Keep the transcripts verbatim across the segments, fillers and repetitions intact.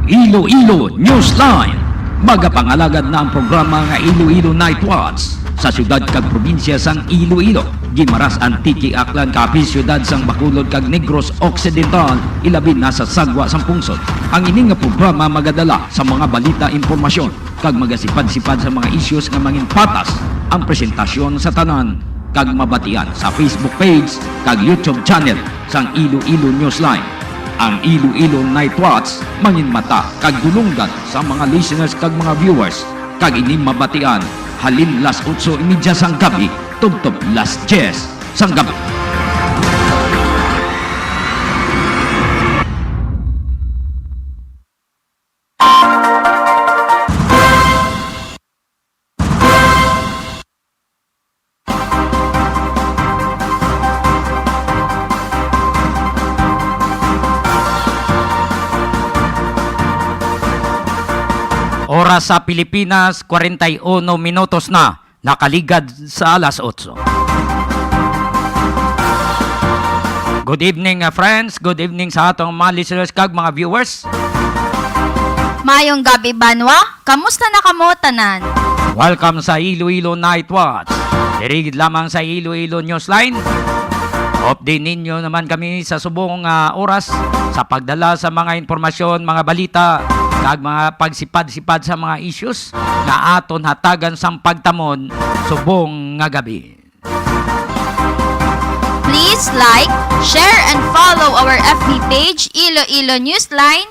Iloilo Newsline. Magapangalagad na ang programa nga Iloilo Night Watch sa siyudad kag probinsya sang Iloilo. Guimaras, Antique, Aklan, Capiz, siyudad sang Bacolod kag Negros Occidental, ilabi na sa Sagwa sang Pungsod. Ang ini nga programa magadala sa mga balita, impormasyon, kag magasipad-sipad sa mga issues nga manginpatas ang presentasyon sa tanan kag mabatian sa Facebook page kag YouTube channel sang Iloilo Newsline. Ang Iloilo Night Watch manginmata kag dulonggan sa mga listeners kag mga viewers, kag ini mabatian halin las otso y media sang gabi tubtob las diyes sang gabi. Oras sa Pilipinas, kwarenta y uno minutos na nakaligad sa alas otso. Good evening, uh, friends. Good evening sa atong mga listeners kag mga viewers. Maayong gabi, banwa. Kamusta na kamo tanan? Welcome sa Iloilo Night Watch. Diri gid lamang sa Iloilo Newsline. Update ninyo naman kami sa subong nga oras sa pagdala sa mga impormasyon, mga balita, kag mga pagsipad-sipad sa mga issues nga aton hatagan sang pagtamon subong nga gabi. Please like, share, and follow our F B page, Iloilo Newsline.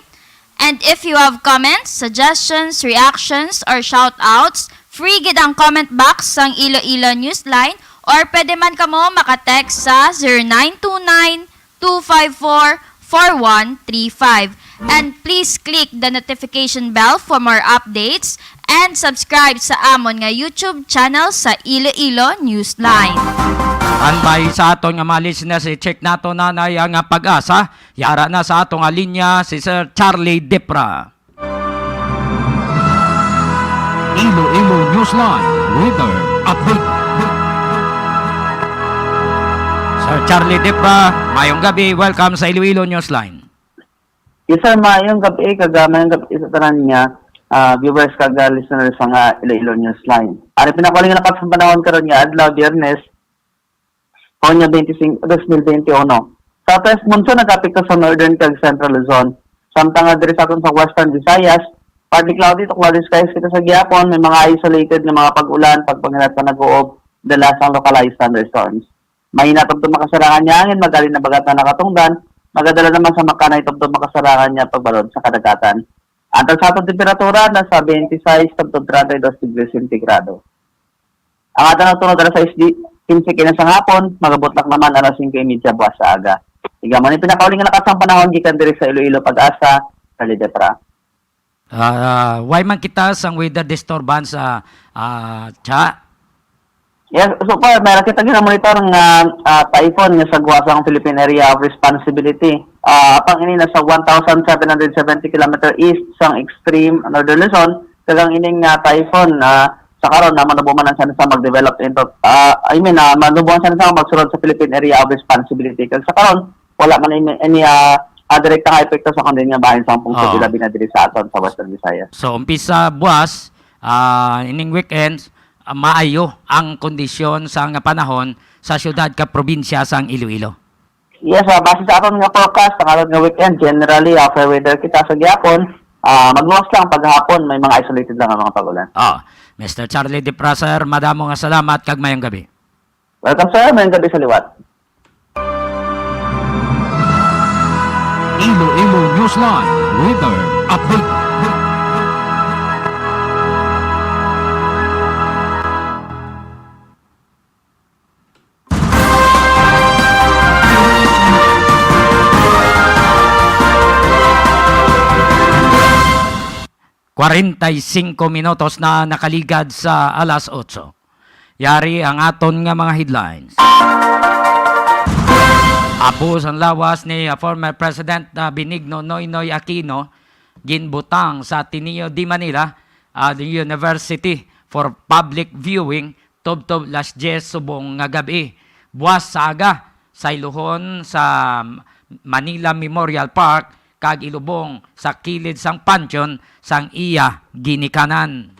And if you have comments, suggestions, reactions, or shoutouts, free gid ang comment box sang Iloilo Newsline, or pwede man kamo maka-text sa zero nine two nine two five four four one three five. And please click the notification bell for more updates and subscribe sa amon nga YouTube channel sa Iloilo Newsline. Anbay sa aton nga mga listeners, i-check nato na na ang pag-asa. Yara na sa aton nga linya si Sir Charlie Dipra. Iloilo Newsline Weather Update. Sir Charlie Dipra, mayong gabi. Welcome sa Iloilo Newsline. Yes, sir. Mayong gabi, kag, ah, mayong gabi sa tanan nga, ah, viewers kag, ah, listeners sa nga Iloilo Newsline. Ari pinakauli nga lakat sa panahon karon nga adlaw, Biyernes, Hunyo twenty-five, dos mil twenty-one. Southwest monsoon nagapekto sa northern kag central Luzon. Samtang nga diri sa aton sa Western Visayas, partly cloudy to cloudy skies kita sa gihapon, may mga isolated nga mga pag-ulan, pagpanginat sa nag-uob, dala sang localized thunderstorms. Mahina tubtob makasarangan nga hangin, magali na bagat na nakatungdan, magadala naman sa makanay tubtob makasarangan nga pagbalod sa kadagatan. Ang tagsa sa temperatura nasa twenty-six tubtob treinta y dos degrees centigrado. Ang aton nagtunod alas sais di, quince kina sang hapon, magabutlak naman alas singko y media buwas sa aga. Igamo ni pinakauli nga lakat sang panahon gikan diri sa Iloilo, Pag-asa, Charlie Dipra. Ah, why man kita sang weather disturbance, ah, ah, Cha? Yes, so far, meron kita ginamonitor nga, ah, typhoon nga sa guwa sang Philippine Area of Responsibility. Ah, apang ini nasa one thousand seven hundred seventy kilometer east sang extreme northern Luzon, kag ang ining, ah, typhoon, ah, sa karon na manubo man ang chance mag-develop into, ah, I mean, ah, manubo ang chance magsulod sa Philippine Area of Responsibility. Kag sa karon, wala man ini, ini, ah, ah, direkta nga epekto sa kundi nga bahin sa pungsod, Oh. ilabi na diri sa aton sa Western Visayas. So, umpisa buwas, ah, ining weekends, ah, maayo ang kondisyon sa nga panahon sa siyudad kag probinsya sang Iloilo. Yes, ah, base sa aton nga forecast, ang aton nga weekend, generally, ah, fair weather kita sa gihapon. Ah, magluwas lang paghapon, may mga isolated lang nga mga pag-ulan. Ah, Mister Charlie Dipra, sir, madamo nga salamat kag mayong gabi. Welcome, sir. Mayong gabi sa liwat. Iloilo Newsline Weather Update. Kwarenta y singko minutos na nakaligad sa alas otso. Yari ang aton nga mga headlines. Abo sang lawas ni, ah, former President, ah, Benigno Noynoy Aquino, ginbutang sa Ateneo de Manila, ah, the University for public viewing tubtob las diyes subong nga gab-i. Buwas sa aga, sayluhon sa Manila Memorial Park kag ilubong sa kilid sang panteon sang iya ginikanan.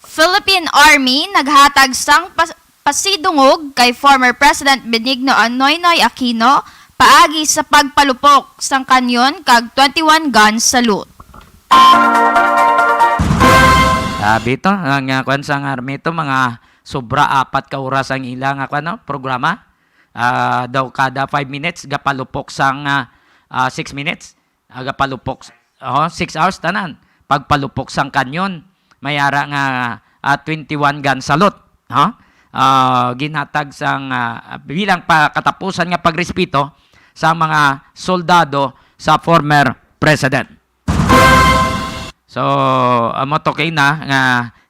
Philippine Army naghatag sang pas-, pasidungog kay former President Benigno Noynoy Aquino paagi sa pagpalupok sang kanyon kag twenty-one gun salute. Sabi to, ang, ah, kwan sang army to, mga sobra apat ka oras ang ila nga, kwan, no, programa. Ah, daw kada five minutes, gapalupok sang, ah, ah, six minutes. Aga palupok, oh, six hours tanan. Pagpalupok sang kanyon, may ara nga, ah, twenty-one gun salute, ha? Ah, ginhatag sang, ah, bilang pa katapusan nga pagrespeto sa mga soldado sa former president. So, amo to kay na nga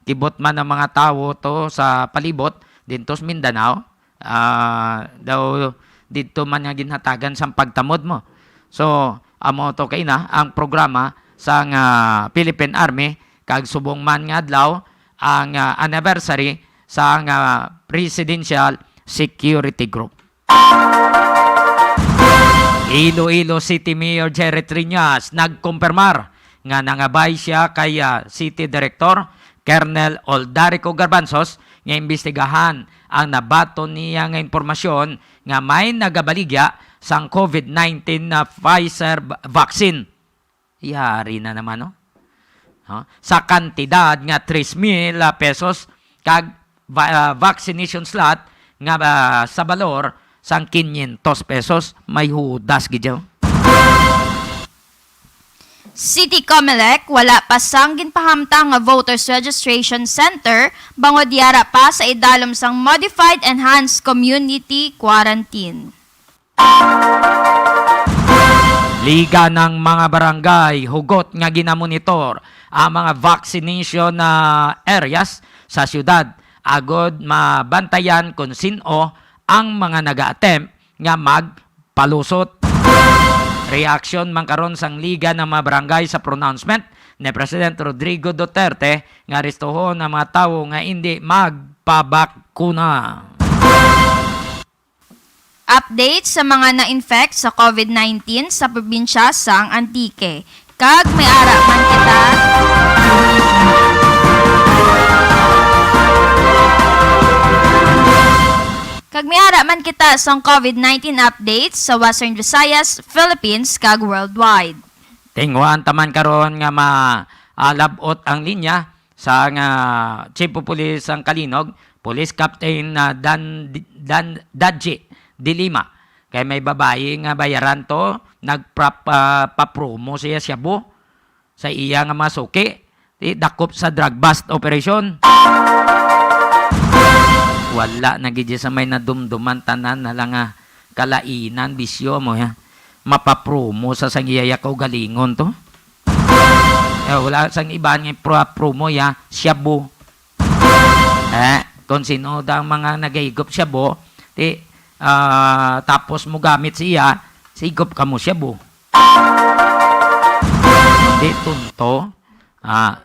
kibot man ang mga tawo to sa palibot dinto sa Mindanao. Ah, daw didto man nga ginhatagan sang pagtamod mo. So, amo to kay na ang programa sang, ah, Philippine Army, kag subong man nga adlaw ang, ah, anniversary sang, ah, Presidential Security Group. Iloilo City Mayor Jerry Triñas nagkumpirmar nga nangabay siya kay, ah, City Director Colonel Oldarico Garbanzos nga imbestigahan ang nabaton niya nga impormasyon nga may nagabaligya sang COVID nineteen na Pfizer b-, vaccine. Yari na naman, no? Ha? Sa kantidad nga tres mil pesos kag va-, ah, vaccination slot nga, ah, sa balor sang quinientos pesos, may hudas gid, oh. City Comelec, wala pa sang ginpahamtang nga voters registration center bangod yara pa sa idalom sang modified enhanced community quarantine. Liga ng mga barangay, hugot nga ginamonitor ang mga vaccination na areas sa siyudad agod mabantayan kung sin-o ang mga naga-attempt nga magpalusot. Reaksyon man karon sang Liga ng mga Barangay sa pronouncement ni President Rodrigo Duterte nga arestuhon ang mga tawo nga indi magpabakuna. Update sa mga na-infect sa COVID nineteen sa probinsya sang Antique. Kag may ara man kita. Kag may ara man kita sang COVID nineteen updates sa Western Visayas, Philippines, kag worldwide. Tinguhaan ta man karon nga ma-, ah, lab-ot ang linya sa nga Chief of Police sang Calinog, Police Captain, ah, Dan, Dan Dadji de Lima. Kay may babayi nga bayaran to, nagprap-, ah, pa-promo siya shabu sa iya nga mga suki. Di dakop sa drug bust operation. Wala na gid sa may nadumduman, tanan na lang nga kalainan, bisyo mo, ya. Mapapromo sa sang iya kaugalingon to. Eh, wala sang iban nga pro-, promo, ya, shabu. Eh, kung sino da ang mga nagahigop shabu, di, ah, tapos mo gamit siya, sigop ka mo shabu. Hindi tunto. Ah,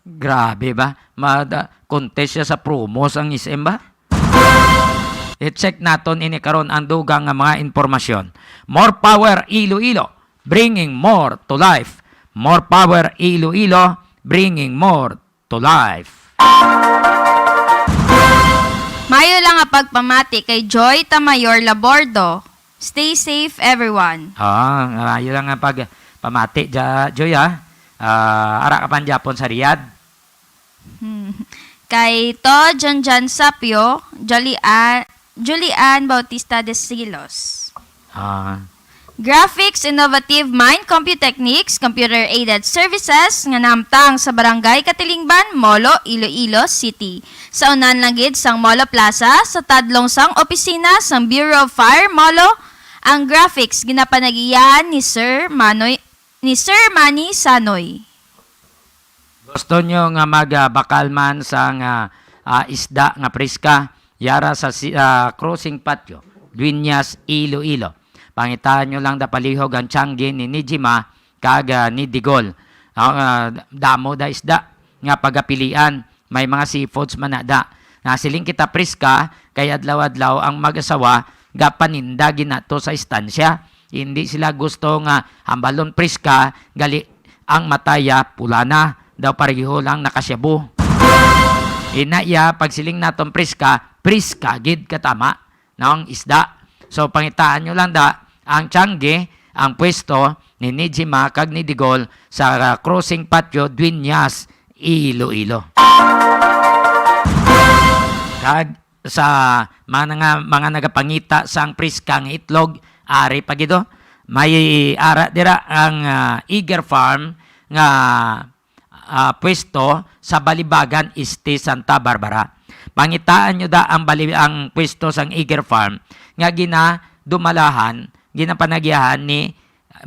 grabe ba? Mada-, contest siya sa promos ang S M ba? I-check naton ini karon ang dugang nga mga impormasyon. More power, Iloilo, bringing more to life. More power, Iloilo, bringing more to life. Mayo lang nga pagpamati kay Joy Tamayor Labordo. Stay safe, everyone. Ah, mayo lang nga pagpamati, ja-, Joy, ha? Ah, ara ka pa gyapon sa Riyadh? Hmm. Kay To John John Sapio, Julian, Julian Bautista de Silos. Ah. Graphics, Innovative Mind, Computechnics, Computer-Aided Services nga nahamtang sa Barangay Katilingban, Molo, Iloilo City. Sa unan lang gid sang Molo Plaza, sa tadlong sang opisina sang Bureau of Fire, Molo, ang graphics ginapanag-iyahan ni Sir Manoy, ni Sir Manny Sanoy. Gusto nyo nga magbakal man sang, ah, ah, isda nga preska, yara sa si-, ah, Crossing Patio, Dueñas, Iloilo. Pangitaan nyo lang da palihog ang tiangge ni Nijima kag, ah, ni Digol. Ah, ah, damo da isda nga pagapilian. May mga seafoods man na da. Nasiling kita preska, kay adlaw-adlaw ang mag-asawa gapaninda ginato sa istansya. Hindi sila gusto nga hambalon priska, gali ang mata ya pula na, daw pareho lang nakasyabu. Ina ya, pagsiling naton priska, priska gid katama, no, ang isda. So, pangitaan nyo lang da, ang Changi, ang pwesto ni Nijima kag ni Digol sa, ah, Crossing Patio, Dueñas, Iloilo. Kag sa mga nga, mga nagapangita sang priska nga itlog, ari pa gid, oh. May ara dira ang, ah, Eager Farm nga, ah, pwesto sa Balibagan Este, Santa Barbara. Pangitaan nyo da ang bali-, ang pwesto sang Eager Farm nga ginadumalahan, ginapanagyahan ni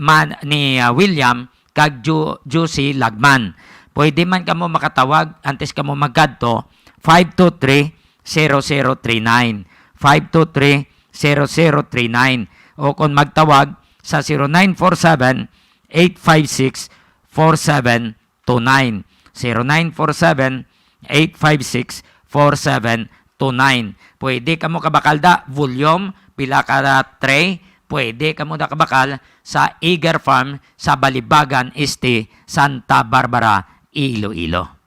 man, ni, ah, William kag Ju-, Juicy Lagman. Pwede man kamo makatawag antes kamo magkadto, five two three, zero zero three nine. Five two three, zero zero three nine. O kung magtawag sa zero nine four seven, eight five six, four seven two nine. Zero nine four seven, eight five six, four seven two nine. Pwede kamo kabakal da, volume, pila ka tray, pwede kamo da kabakal sa Eager Farm sa Balibagan Este, Santa Barbara, Iloilo.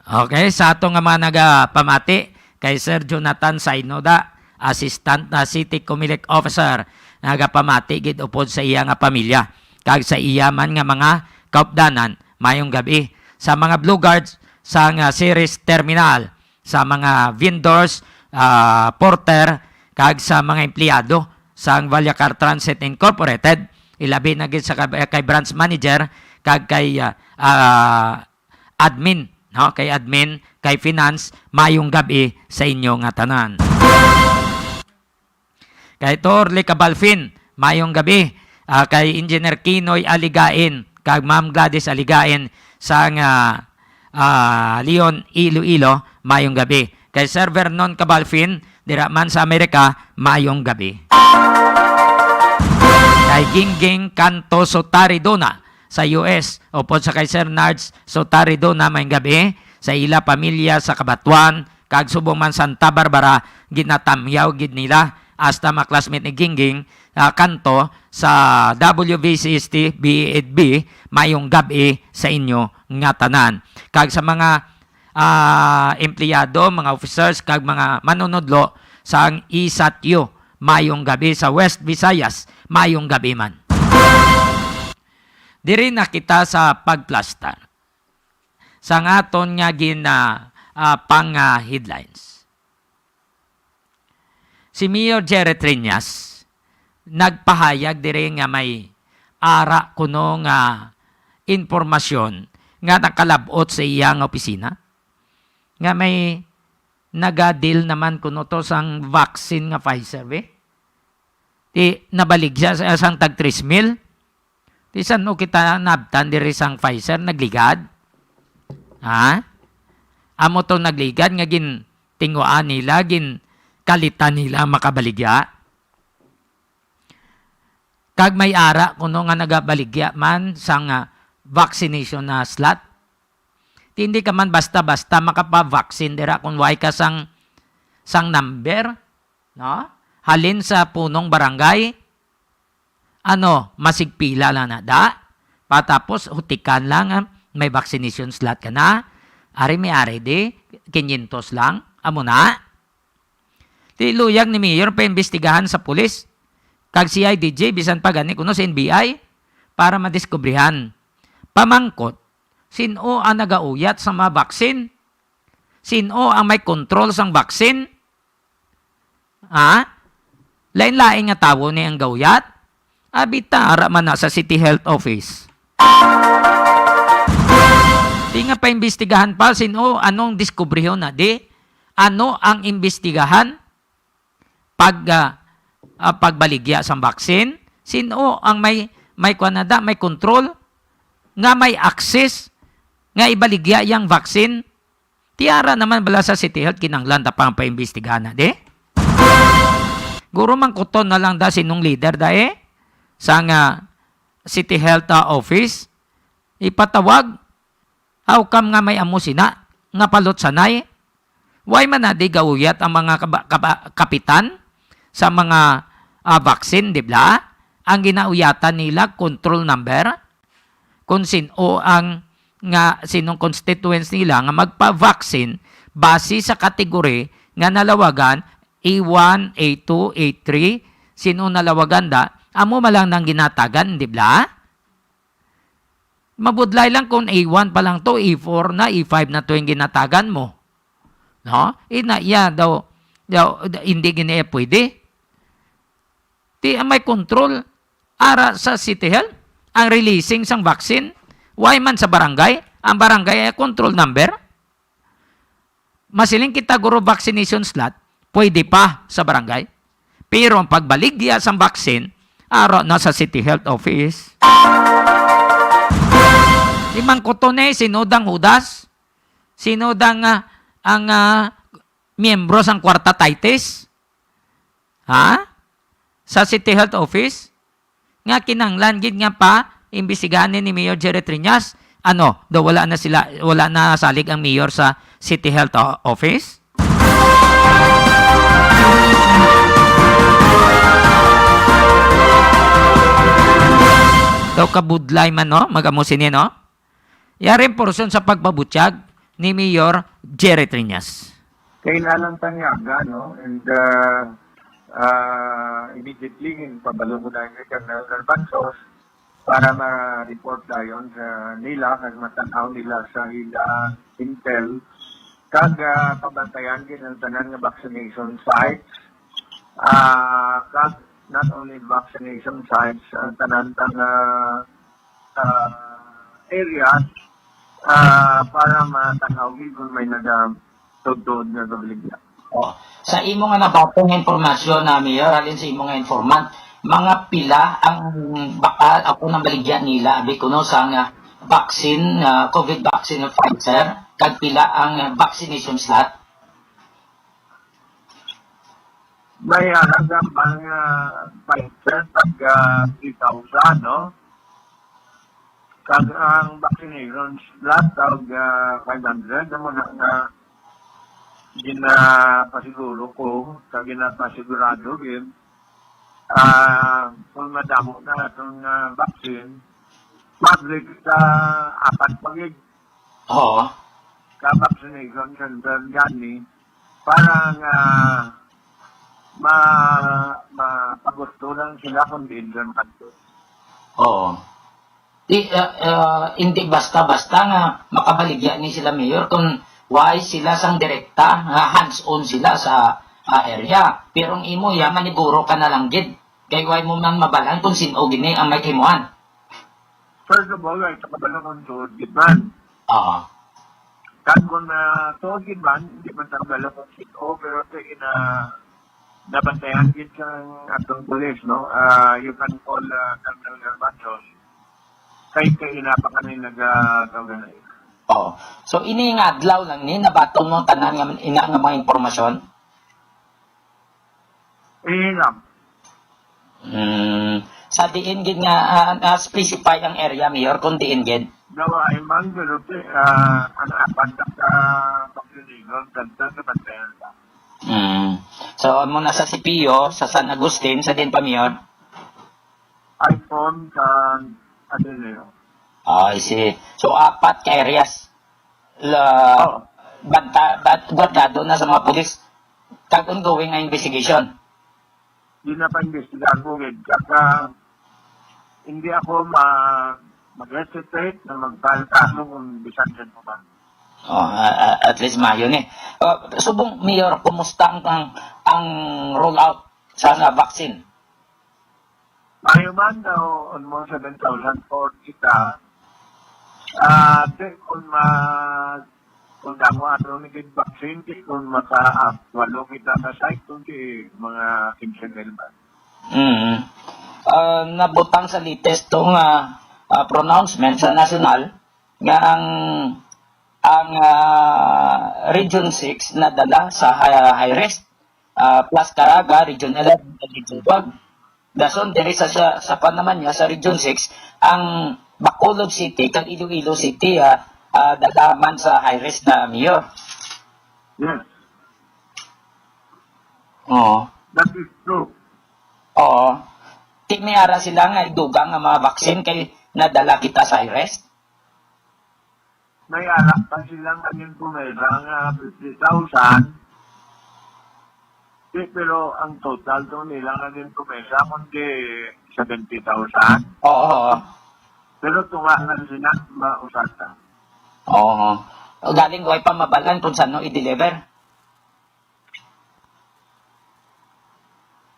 Okay, sa ato nga mga nagapamati, kay Sir Jonathan Sainoda, Assistant na City Comelec Officer, nagapamati gid upod sa iya nga pamilya, kag sa iya man nga mga kaupdanan, mayong gabi. Sa mga Blue Guards, sa nga Ceres Terminal, sa mga vendors, ah, porter, kag sa mga empleyado sang Vallecar Transit Incorporated, ilabi na gid sa kab-, kay branch manager kag kay, ah, ah, admin, no? Kay admin, kay finance, mayong gabi sa inyo nga tanan. Kay Torle Cabalfin, mayong gabi. Ah, kay Engineer Kinoy Aligain, kag Ma'am Gladys Aligain sang, ah, ah, Leon, Iloilo, mayong gabi. Kay Sir Vernon Cabalfin, dira man sa Amerika, mayong gabi. Kay Gingging Canto Sotaridona sa U S, upod sa kay Sir Nards Sotaridona, mayong gabi. Sa ila pamilya sa Cabatuan, kag subong man Santa Barbara, ginatamyaw gid nila hasta mga classmate ni Gingging, ah, Kanto sa W V C S T B E D B, mayong gab-i sa inyo nga tanan. Kag sa mga, ah, empleyado, mga officers, kag mga manunodlo sang isatyo, mayong gab-i. Sa West Visayas, mayong gab-i man. Diri na kita sa pagplastar sang aton nga gin-, ah, ah, pang, ah, headlines. Si Mayor Jerry Treñas nagpahayag diri nga may ara kuno nga impormasyon nga nakalab-ot sa iya nga opisina nga may naga-deal naman kuno to sang vaccine nga Pfizer, be. Ti, nabaligya sa, sang tag tres mil. Ti, san-o kita nabtan diri sang Pfizer? Nagligad? Ha? Amo to nagligad nga gintinguan nila, ginkalitan nila makabaligya? Kag may ara kuno nga nagabaligya man sang, ah, vaccination na slot. Ti, hindi ka man basta-basta makapa-vaccine dira kung way ka sang, sang number, no? Halin sa punong barangay, ano, masigpila lang na da. Patapos, hutikan lang, ah, may vaccination slot ka na. Ari may ari di, kinyentos lang. Amo na. Ti luyag ni Mayor paimbestigahan sa pulis kag C I D G, bisan pa gani kuno sa N B I, para madiskubrihan. Pamangkot, sin-o ang nagauyat sa mga vaccine? Sin-o ang may kontrol sang vaccine? Ha? Lain-lain nga tawo ni ang gauyat? Abi ta, ara man na sa City Health Office. Di nga paimbestigahan pa, sin-o, anong diskubrihon na di? Ano ang imbestigahan? Pag, ah, ah, pagbaligya sang vaccine? Sin-o ang may, may kuwan na da, may control? Nga may access? Nga ibaligya yang vaccine? Ti ara naman bala sa City Health, kinahanglan ta pang paimbestigahan na, di? Guro mangkuton na lang da sinong leader da, eh, sang, ah, City Health, ah, office. Ipatawag. How come nga may amo sina nga palutsanay? Why man na di gauyat ang mga kaba-, kaba-, kapitan sa mga, ah, vaccine, di ba? Ang ginauyatan nila, control number, kung sin-o ang, nga, sinong constituents nila nga magpa-vaccine base sa category nga nalawagan, A one, A two, A three, sino nalawagan da, amo man lang nang ginatagan, di ba? Mabudlay lang kung A one pa lang to, A four na, A five na to yung ginatagan mo. No? Ina, iya daw, daw, hindi gini pwede. Ti ang may control ara sa City Health, ang releasing sang vaccine. Why man sa barangay? Ang barangay ay control number. Masiling kita, guro, vaccination slot, pwede pa sa barangay. Pero ang pagbaligya sang vaccine, ara na sa City Health Office. Di man kuto ni, sinudang hudas, sinudang, ah, ang, ah, miyembro sang kwarta titis. Ha? Sa City Health Office? Nga kinahanglan gid nga pa imbestigahan ni Mayor Jerry Triñas. Ano, daw wala na sila, wala na salig ang mayor sa City Health O-, Office? Daw kabudlay man, no? Mag-amo sini, no? Yari ang porsyon sa pagpabutyag ni Mayor Jerry Triñas. Kailangan tanyaga, no? And, uh, uh, immediately, pabalo ko na yung Colonel Garbanzos para ma-report dayon sa nila, kag matan-aw nila sa ila intel, kag, uh, pabantayan gid ang tanan nga vaccination sites, uh, kag not only vaccination sites, ang tanan nga ah, areas, ah, para matanaw gid kung may nagatudtod nga gabaligya. Oh. Sa imo nga nabaton nga impormasyon na, Mayor, halin sa imo nga informant, mga pila ang bakal ako nang baligya nila, abi kuno sa nga vaccine, ah, COVID vaccine ng Pfizer, kag pila ang, ah, vaccination slot? May halaga pa nga five percent pag, ah, three thousand, no? Kag ang vaccination slot tawag, ah, five hundred, amo na nga ginapasiguro ko, kag ginapasigurado gid, ah, kung madamo na atong, ah, vaccine, public sa apat pa gid. Oo. Ka vaccination center gani para nga ma-, mapagusto lang sila kung diin sila makadto. Oo. Di, ah, ah, hindi basta-basta nga makabaligya ni sila, Mayor, kung why sila sang direkta nga hands-on sila sa, ah, area. Pero ang imo, ya, maniguro ka na lang gid. Kay why mo man mabalaan kung sin-o gini ang may kahimuan. First of all, ay kabalo kung tuod gid man. Oo. Kag kung, ah, tuod gid man, hindi man ta kabalo kung sin-o, pero sa ina-, nabantayan gid sang atong pulis, no? Ah, you can call, ah, Colonel Garbanzos. Kay, kay ina pa kami nag, ah, kaugnay. Oo. So, ini nga adlaw lang ni, nabaton mo tanan nga ina nga mga impormasyon? Ina. Hmm. Sa diin gid nga, ah, na-specify ang area, Mayor, kung diin gid? Daw ay man, pero, ah, ang apat ka pagdiligon, kadto sa Pantera. Hmm. So, amo na sa Sipio, sa San Agustin, sa diin pa, Mayor? Ay, pon sa Ateneo. Ah, I see. So, apat ka areas. La, Oo. banta-, bat-, guardado na sa mga pulis. Kag ongoing ang investigation. Di na pa imbestigahan ko, gid. Kaka, hindi ako ma-, mag-hesitate na mag-file kaso kung bisan saan pa man. Oh, ah, ah, at least maayo ni. Ah, subong, Mayor, kumusta ang, ang, ang rollout sa nga vaccine? Maayo man daw, almost seven thousand forty kita. Ah, di, kung ma-, kung damo ato ni gid vaccine, di, kung maka-, ah, walo kita ka site, kung di, mga quince mil man. Mm. Ah, nabutang sa latest to nga, ah, pronouncement sa national nga ang, ang, ah, Region six nadala sa high, high risk, ah, plus Caraga, Region eleven, and Region twelve. Dason diri sa, sa, sa pa naman niya, sa Region six, ang Bacolod City kag Iloilo City, ah, ah, dala man sa high risk na, Mayor. Yes. Oo. That is true. Oo. Ti may ara sila nga idugang nga mga vaccine kay nadala kita sa I-Rest. May ara pa sila nga ginpumera nga fifty thousand. Di, pero ang total to nila nga ginpumera kundi seventy thousand. Oo, oo. Pero tunga na sila mausata. Oo. Galing way pa mabalan kung saan i-deliver.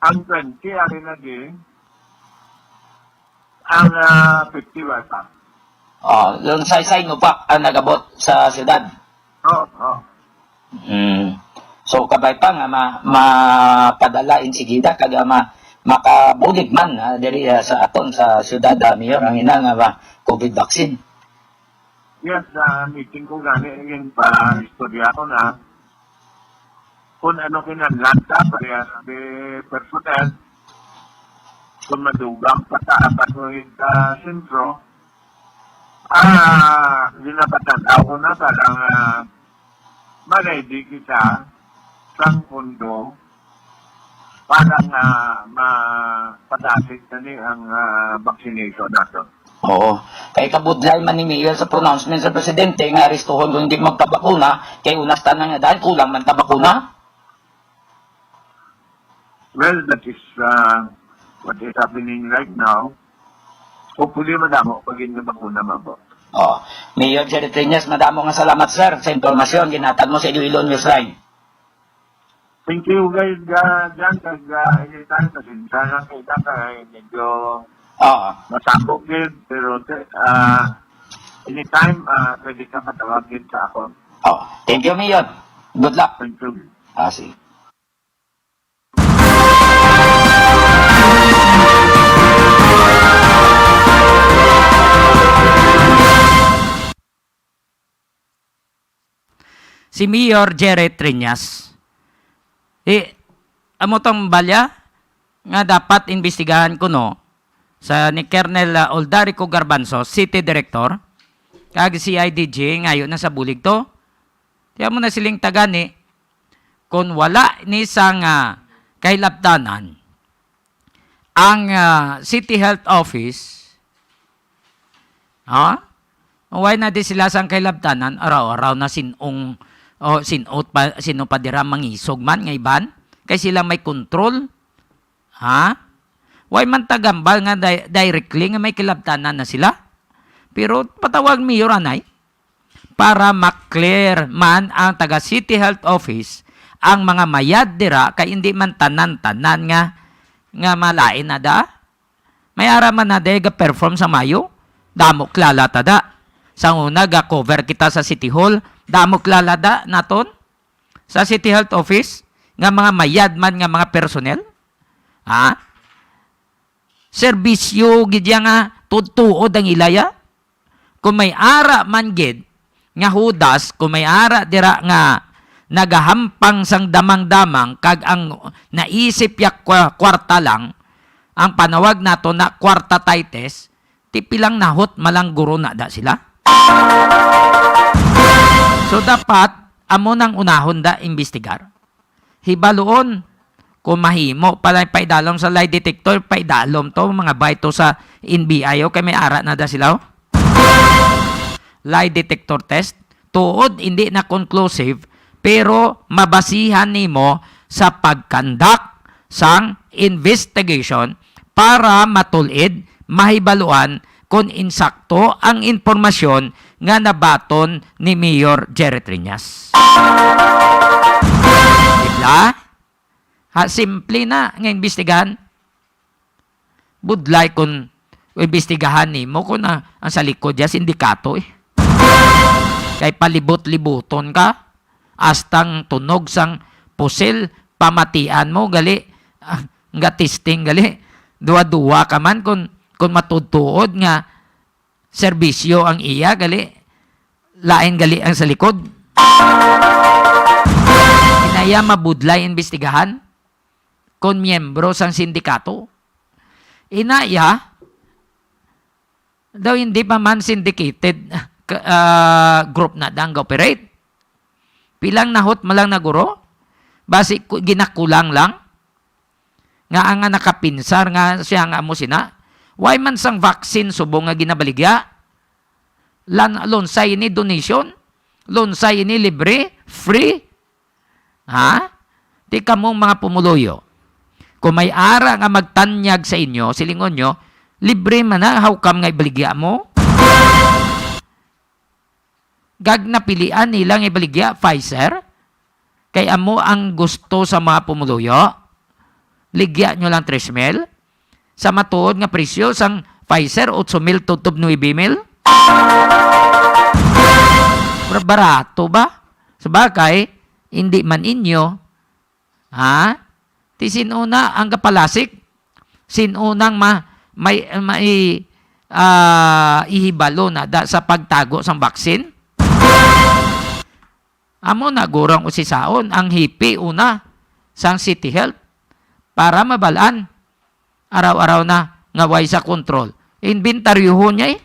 Ang twenty, ari lagi. Ang, ah, fifty, wala pa. Oh, yung sa Sinovac ang nagabot sa syudad. Oo, oo. Mm. So, kabay pa nga ma-, mapadala insigida kag, ah, ma-, makabulig man, ah, diri, ah, sa aton sa syudad, ah, Mayor, ang ina nga, ah, COVID vaccine. Yes, sa meeting ko gani, again, pa istorya ko na kung ano kinahanglan ta, pareha sa personnel, kung madugang pa ta, apat mo yung, ah, sentro, ah, ginapatan-aw ko na para nga ma-ready kita sang pondo para nga mapadasig na ni ang, ah, vaccination nato. Oo. Kay kabudlay man ni Mayor sa pronouncement sa presidente nga arestuhon kung hindi magpabakuna, kay unas tanan nga dahil kulang man ta bakuna. Well, that is, uh, what is happening right now. Hopefully, madamo pag hindi bakuna, mabo. Oh, Mayor Jerry Triñas, madamo nga salamat, sir, sa impormasyon ginhatag mo sa Iloilo Newsline. Thank you, guys, ga-, dyan, kag, ah, anytime, pasensya na kita kay medyo Oo. masabog din, pero, ah, anytime, ah, pwede ka matawag din sa ako. Oh, thank you, Mayor. Good luck. Thank you. Ah, sige. Si Mayor Jerry Triñas. Eh, amo tong balya nga dapat imbestigahan kuno sa ni Colonel, ah, Oldarico Garbanzo, City Director, kag C I D G, ngayo na sa bulig to. Kaya mo na siling tagani, kung wala ni sang, ah, kahilabtanan, ang, ah, City Health Office, ha? Why na di sila sang kahilabtanan? Araw-araw na sinong, o sinot pa, sino pa dira mangisog man nga iban? Kay sila may control. Ha? Why man tagambal nga di-, directly nga may kahilabtanan na sila? Pero patawag mayor anay para ma-clear man ang taga City Health Office ang mga mayad dira, kay hindi man tanan-tanan nga, nga malain na da. May ara man na day ga-perform sa Mayo. Damo kilala ta da. Sa una, ga-cover kita sa City Hall. Damo kilala da naton sa City Health Office nga mga mayad man nga mga personnel. Ha? Serbisyo gid ya nga tuod-tuod ang ilaya. Kung may ara man gid nga hudas, kung may ara dira nga nagahampang sang damang-damang, kag ang naisip ya kwa-, kwarta lang, ang panawag nato na kwarta tites, ti pilang nahot malangguro na da sila. So, dapat amo nang unahon da imbestigar. Hibaluon, kung mahimo pala paidalom sa lie detector, paidalom to, mga bayto sa N B I, o, kay may ara na da sila, o. Lie detector test, tuod, hindi na conclusive, pero mabasihan nimo sa pag-conduct sang investigation para matul-id, mahibaluan kon insakto ang impormasyon nga nabaton ni Mayor Jerry Triñas. Di ba? Ha, simple na nga imbestigahan. Budlay kung imbestigahan nimo kung, ah, ang sa likod ya sindikato, eh. Kay palibot-libuton ka, astang tunog sang pusil, pamatian mo, gali, ah, nga testing, gali. Duwa-duwa ka man kung, kung matuod-tuod nga serbisyo ang iya, gali, lain gali ang sa likod. Inaya mabudlay imbestigahan kon miyembro sang sindikato. Inaya, daw hindi pa man syndicated, ka-, ah, group na dang operate. Pilang nahot man lang na guro? Basi ku-, ginakulang lang? Nga ang nga nakapinsar nga siya nga amo sina? Why man sang vaccine subong nga ginabaligya? Lan-, lunsay ini donation? Lunsay ini libre? Free? Ha? Ti kamo mga pumuluyo. Kung may ara nga magtanyag sa inyo, silingon nyo, "Libre man na, how come nga ibaligya mo?" Kag napilian nila nga ibaligya Pfizer? Kay amo ang gusto sa mga pumuluyo? Ligya nyo lang tres mil? Sa matuod nga presyo sang Pfizer, otso mil tubtob nuebe mil? Bar-, barato ba? Sa bagay, hindi man inyo. Ha? Ti sin-o na ang kapalasik? Sin-o nang ma-, may, may, ah, ihibalo na da sa pagtago sang vaccine? Amo na gurang usisaon ang hipi una sang City Health para mabal-an. Araw-araw na nga way sa kontrol. Inventaryohon niya eh.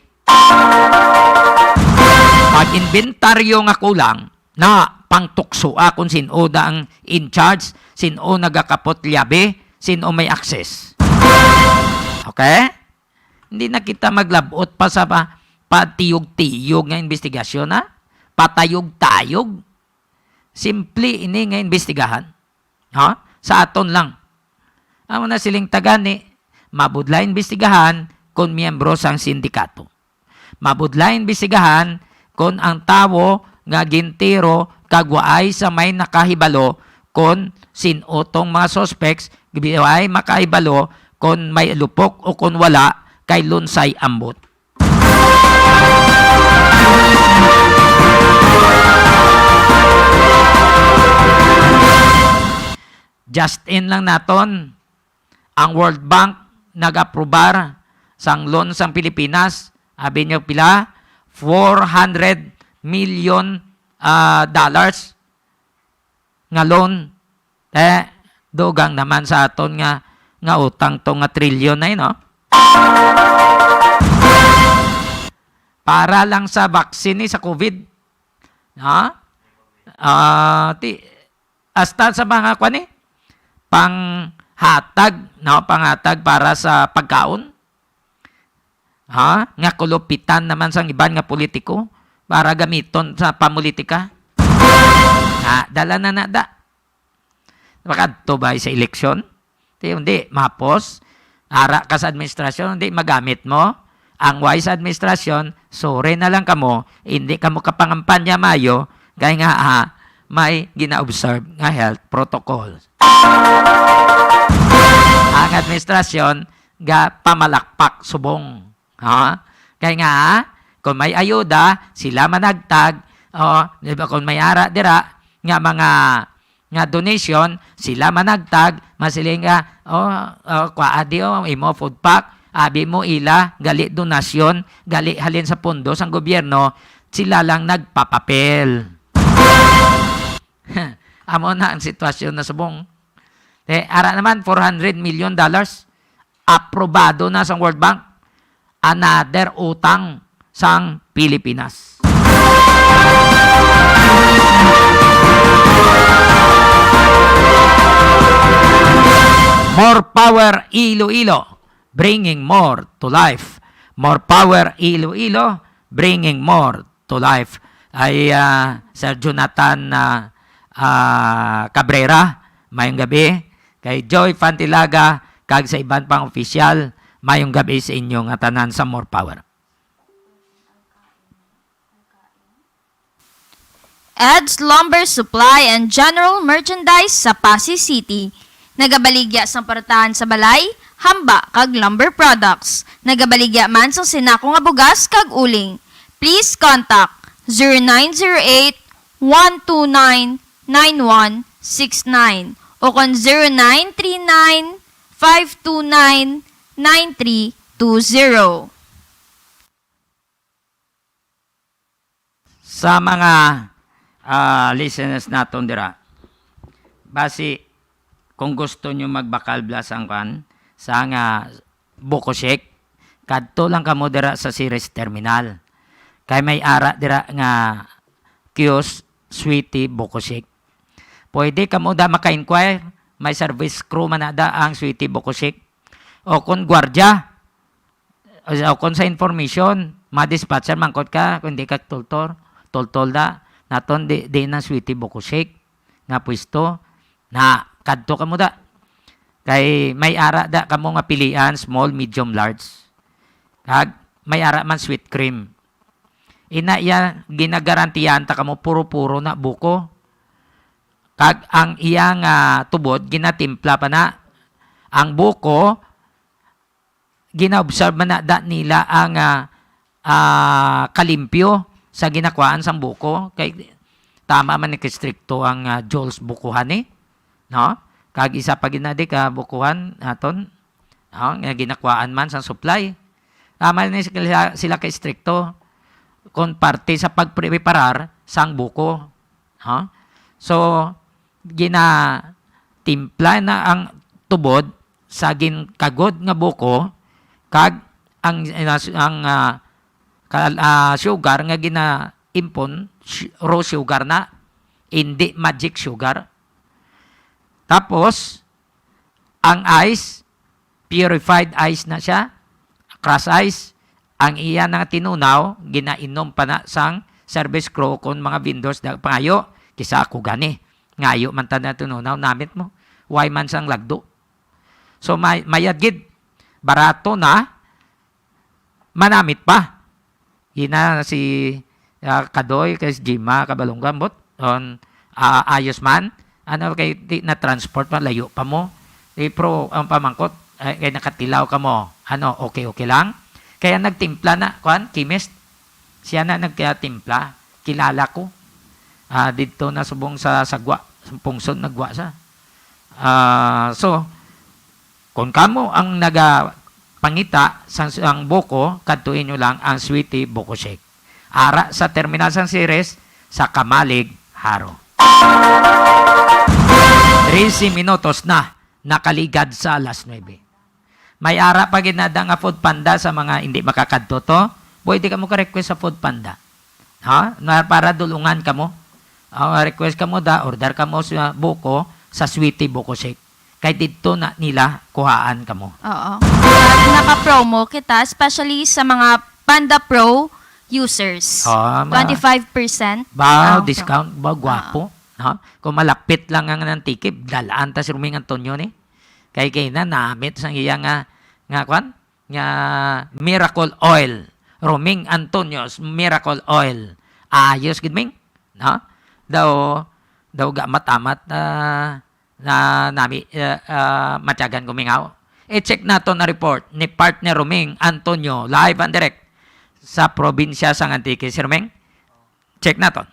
Pag inventaryo nga kulang, na pangtuksoa kung sin-o da ang in charge, sin-o nagakapot liabi, sin-o may access. Okay? Hindi na kita maglabot pa sa pa, patiyog-tiyog nga investigasyon, ha? Patayog-tayog. Simple ini nga imbestigahan. Ha? Sa aton lang. Amo na siling tagani, mabudlay imbestigahan kon miyembro sang sindikato. Mabudlay imbestigahan kon ang tawo nga gintiro kag waay sa may nakahibalo kon sin-o tong mga suspects, waay makahibalo kon may lupok o kon wala, kay lunsay ambot. Just in lang naton, ang World Bank nag-aprobar sang loan sang Pilipinas. Abi niyo pila? Four hundred million, ah, dollars nga loan. Eh, dugang naman sa aton nga, nga utang to nga trilyon na yun, no? Para lang sa vaccine ni sa COVID. Ha? Ah, ti-, hasta sa mga kwan eh, panghatag, no? Panghatag para sa pagkaon. Ha? Nga kulupitan naman sang iban nga politiko para gamiton sa pamulitika. Ha, dala na na da. Makadto ba sa eleksyon? Di, hindi, mapos. Ara ka sa administrasyon, hindi magamit mo. Ang wise administrasyon, sorry na lang kamo, hindi kamo kapangampanya mayo, kay nga, ha, may gina-observe nga health protocol. Ang administrasyon, ga pamalakpak subong. Ha? Kay nga, kung may ayuda, sila managtag. O, di ba, kung may ara dira, nga mga, nga donation, sila managtag, masiling ka, "O, o, kwa, adi, o, imo food pack, abi mo ila, gali donasyon, gali halin sa pondo sang gobyerno," sila lang nagpapapel. Amo na ang sitwasyon na subong. Eh, ara naman, four hundred million dollars. Aprobado na sang World Bank, another utang sang Pilipinas. More power, Iloilo, bringing more to life. More power, Iloilo, bringing more to life. Ay, ah, Sir Jonathan, ah, ah, Cabrera, mayong gabi. Kay Joy Fantilaga, kag sa iban pang opisyal, mayong gabi sa inyo nga tanan sa More Power. Ed's Lumber Supply and General Merchandise sa Passi City. Nagabaligya sang partahan sa balay, hamba, kag lumber products. Nagabaligya man sang sinako nga bugas kag uling. Please contact zero nine zero eight, one two nine, nine one six nine o kon zero nine three nine, five two nine, nine three two zero. Sa mga, ah, listeners naton dira, basi kung gusto nyo magbakal bla sang kwan, sa nga Buko Shake, kadto lang kamo dira sa Ceres Terminal. Kay may ara dira nga kiosk, Sweetie Buko Shake. Pwede kamo da maka-inquire may service crew man na da ang Sweetie Buko Shake. O kung gwardya, o, o kung sa information, ma-dispatcher, mangkot ka, kung di ka tultor, tultol da, naton di, di na Sweetie Buko Shake nga pwesto, na kadto kamo da. Kay may ara da kamo nga pilian, small, medium, large. Kag may ara man sweet cream. Ina iya, ginagarantiyahan ta kamo, puro-puro na buko. Kag ang iya nga tubod, ginatimpla pa na. Ang buko, gina-observe man na da nila ang, ah, ah, kalimpyo sa ginakuhaan sang buko. Kay tama man ni, kastrikto ang, ah, Jules Bukuhan, eh, no? Kag isa pa gid na di ka bukuhan aton, no, nga ginakuhaan man sang supply. Tama ni sila, sila ka istrikto kon parte sa pagpreparar sang buko, no? So, ginatimpla na ang tubod sa ginkagod nga buko, kag ang, ang, ah, kal-, ah, sugar nga ginaimpon, su-, raw sugar na, hindi magic sugar. Tapos, ang ice, purified ice na siya, crush ice. Ang iya nga tinunaw, ginainom pa na sang service crew kon mga vendors da pangayo, kisa ako gani. Ngayo man ta na tinunaw, namit mo. Why man sang lagdo? So, may, mayad gid, barato na, manamit pa. Ina si, ah, Kadoy, kay si Jima Kabalungan, bot, on, ah, ayos man. Ano, kay di na transport pa, layo pa mo. Di, pro, ang pamangkot, ay, kay nakatilaw ka mo. Ano, okay, okay lang? Kaya nagtimpla na, kuan, chemist. Siya na nagtimpla. Kilala ko. Ah, didto na subong sa Sagwa, sa Pungsod nagwa sa. Ah, so, kung kamo ang nagapangita sang, sang buko, kadtuin nyo lang ang Sweetie Buko Shake. Ara sa terminal sang Ceres, sa Kamalig, Jaro. Trese minutos na nakaligad sa alas nuebe. May ara pa gid na da nga Food Panda sa mga hindi makakadto to. Pwede kamo ka-request sa Food Panda. Ha? Na para dulungan kamo. Ah, request kamo da, order kamo sa buko, sa Sweetie Buko Shake. Kay didto na nila kuhaan kamo. Oo. Naka-promo kita, especially sa mga Panda Pro users. Ah, ma- Twenty-five percent Wow, ang discount. Wow, gwapo. Ha? Kung malapit lang ang Antique, dalaan ta si Roming Antonio ni. Kay, kay na, namit sang iya nga, nga kwan? Nga Miracle Oil. Roming Antonio's Miracle Oil. Ayos gid, Ming. No? Daw, daw ga amat-amat, ah, na nami, ah, ah, matyagan kumingaw. I-check naton ang report ni partner Roming Antonio, live and direct sa probinsya sang Antique. Sir Roming, check naton.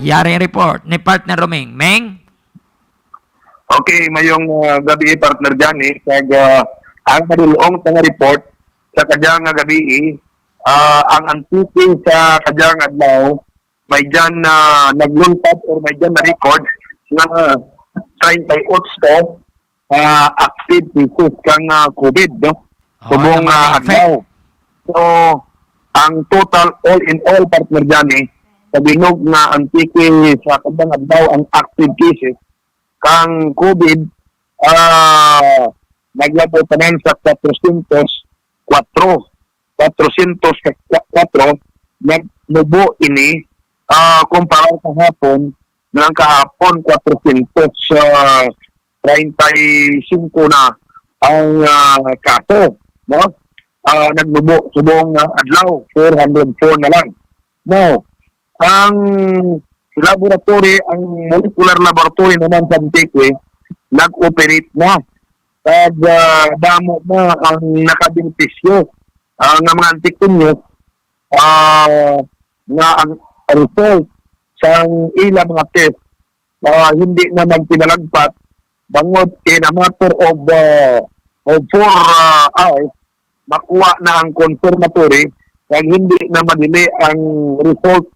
Yari ang report ni partner Roming. Ming? Okay, mayong, ah, gabi, partner Johnny. Kag, ah, ang padulong sa nga report sa kadya nga gabi, ah, ang Antique sa kadya nga adlaw, may dyan na nagluntad or may dyan na record na treinta y ocho, ah, active cases kang, ah, COVID, no? Ah, Subong, na mga ah, infect. Adlaw. So, ang total, all in all, partner Johnny, sa bilog nga Antique sa kadya nga adlaw, ang active cases kang COVID, ah, naglabot tanan sa kwatrocientos kwatro. Kwatrocientos kwatro, nagnubo ini, ah, kumpara kahapon, nang kahapon, kwatrocientos treinta y cinco na ang, ah, kaso, no? Ah, nagnubo subong, ah, adlaw, four hundred four na lang. Now, ang laboratory, ang molecular laboratory naman sa Antique, nag-operate na. Kag, ah, damo na ang nakabenepisyo, ah, nga mga Antiqueños, ah, nga ang result sang ila mga test, ah, hindi na magpinalagpat, bangod in a matter of, ah, of four, ah, hours, makuha na ang confirmatory, kag hindi na madili ang result,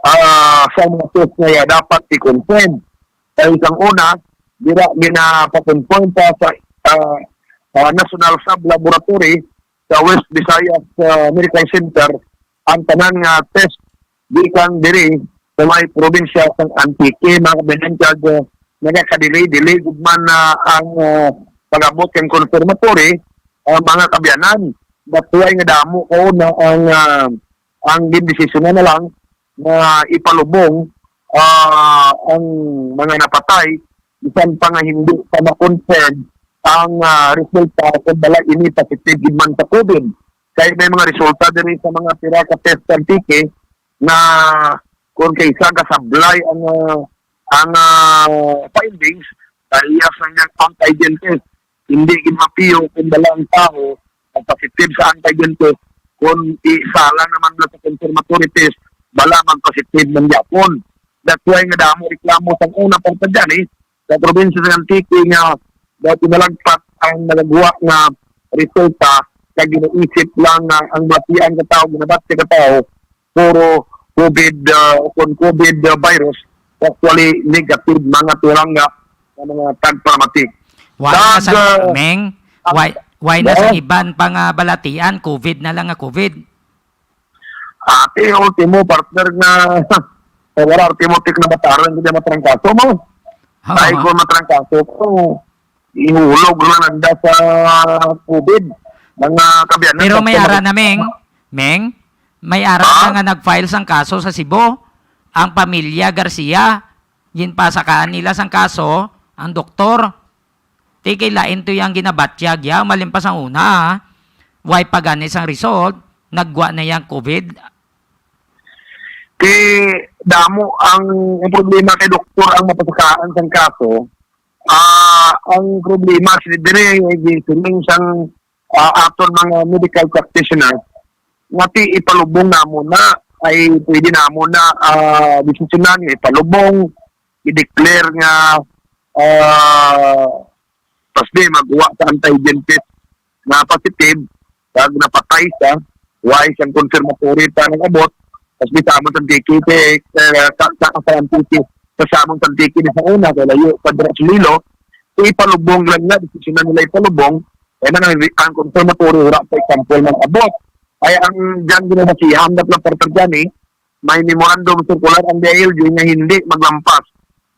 ah, sa mga test nga dapat i-confirm. Kay sang una, dira ginapakonfirm pa sa, ah, ah, National Sub Laboratory sa West Visayas, ah, Medical Center ang tanan nga test gikan diri sa may probinsya sang Antique, mga kabayan, kag, ah, nagaka-delay-delay gud man na ang, ah, pag-abot kang confirmatory, ah, mga kaabyanan. That's why nga damo kauna ang, ah, ang gindesisyonan na lang nga ipalubong, ah, ang mga napatay, bisan pa nga hindi pa ma-confirm ang, ah, resulta kung bala ini positive gid man sa COVID. Kay may mga resulta diri sa mga pira ka test sa Antique na kung kay isa gasablay ang, ah, ang, ah, findings sa iya sang iyang antigen test. Hindi gid mapiyo kung bala ang tawo ang positive sa antigen test, kung isala naman na sa confirmatory test, bala mag-positive man gyapon. That's why nga damo reklamo sang una pa gani sa probinsya sa Antique nga daw pinalagpat ang nagagwa nga resulta, kag ginaisip lang nga ang batian ka tawo, ginabat ka tawo, puro COVID, ah, o kon COVID, ah, virus, actually negative mga turanga nga mga tagparamati. Why na Kag, sa ah, Meng? ang Why, why na sa Yes. iban pa nga balatian, COVID na lang nga COVID? Ati, ultimo, partner, nga sa wala, ultimo, tik na bataran, hindi matrangkaso mo. Oo. Ay, kung matrangkaso ko, ihulog na nanda sa COVID. Mga kabiyanan, Pero may sa ara na, Meng. Meng, may ara Ha? na nga nag-file sang kaso sa Cebu. Ang pamilya Garcia, ginpasakaan nila sang kaso ang doktor. Ti kay lain to yang ginabatyag ya, malimpas ang una, ha? Way pa gani sang result, naggwa na yang COVID. Ti damo ang, ang problema kay doktor ang mapasakaan sang kaso. Ah, ang problema si dire, eh, gisiling sang, ah, aton mga medical practitioner, nga ti ipalubong namo na, ay pwede namo na, ah, desisyonan nga ipalubong, i-declare nga, ah, pas di magwa sa antigen test nga positive, kag napatay siya, way siyang confirmatory pa nag-abot, tas di sa amon sa Antique, eh, sa, sa, sa Antique, sa, sa amon sa Antique ni sa una, kay layo pa dira sa Iloilo, so ipalubong lang nga, desisyon na nila ipalubong, kaya na ang, ang confirmatory, wala pa example nag-abot. Ay ang dyan ginabasihan na lang, partner, dyan eh, may memorandum circular ang D I L G nga hindi maglampas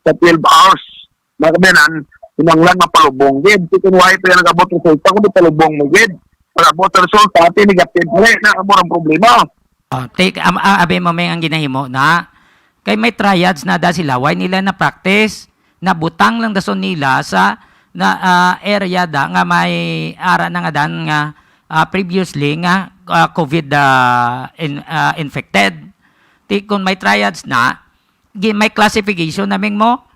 sa twelve hours. Mga kabayanan, kinahanglan mapalubong gid. Kung wala pa yung nag-abot resulta, kung di palubong mo gid. Pag-abot sa resulta, ati negative mo na, amo ang problema. Ah, take, am, ah, abi mo, Meng, ang ginahimo na. Kay may triads na da sila, why nila na-practice? Nabutang lang dason nila sa na, ah, area da nga may ara na nga dan nga, ah, previously nga, ah, COVID, ah, in-, ah, infected. Ti kung may triads na, gi-, may classification na, Meng, mo.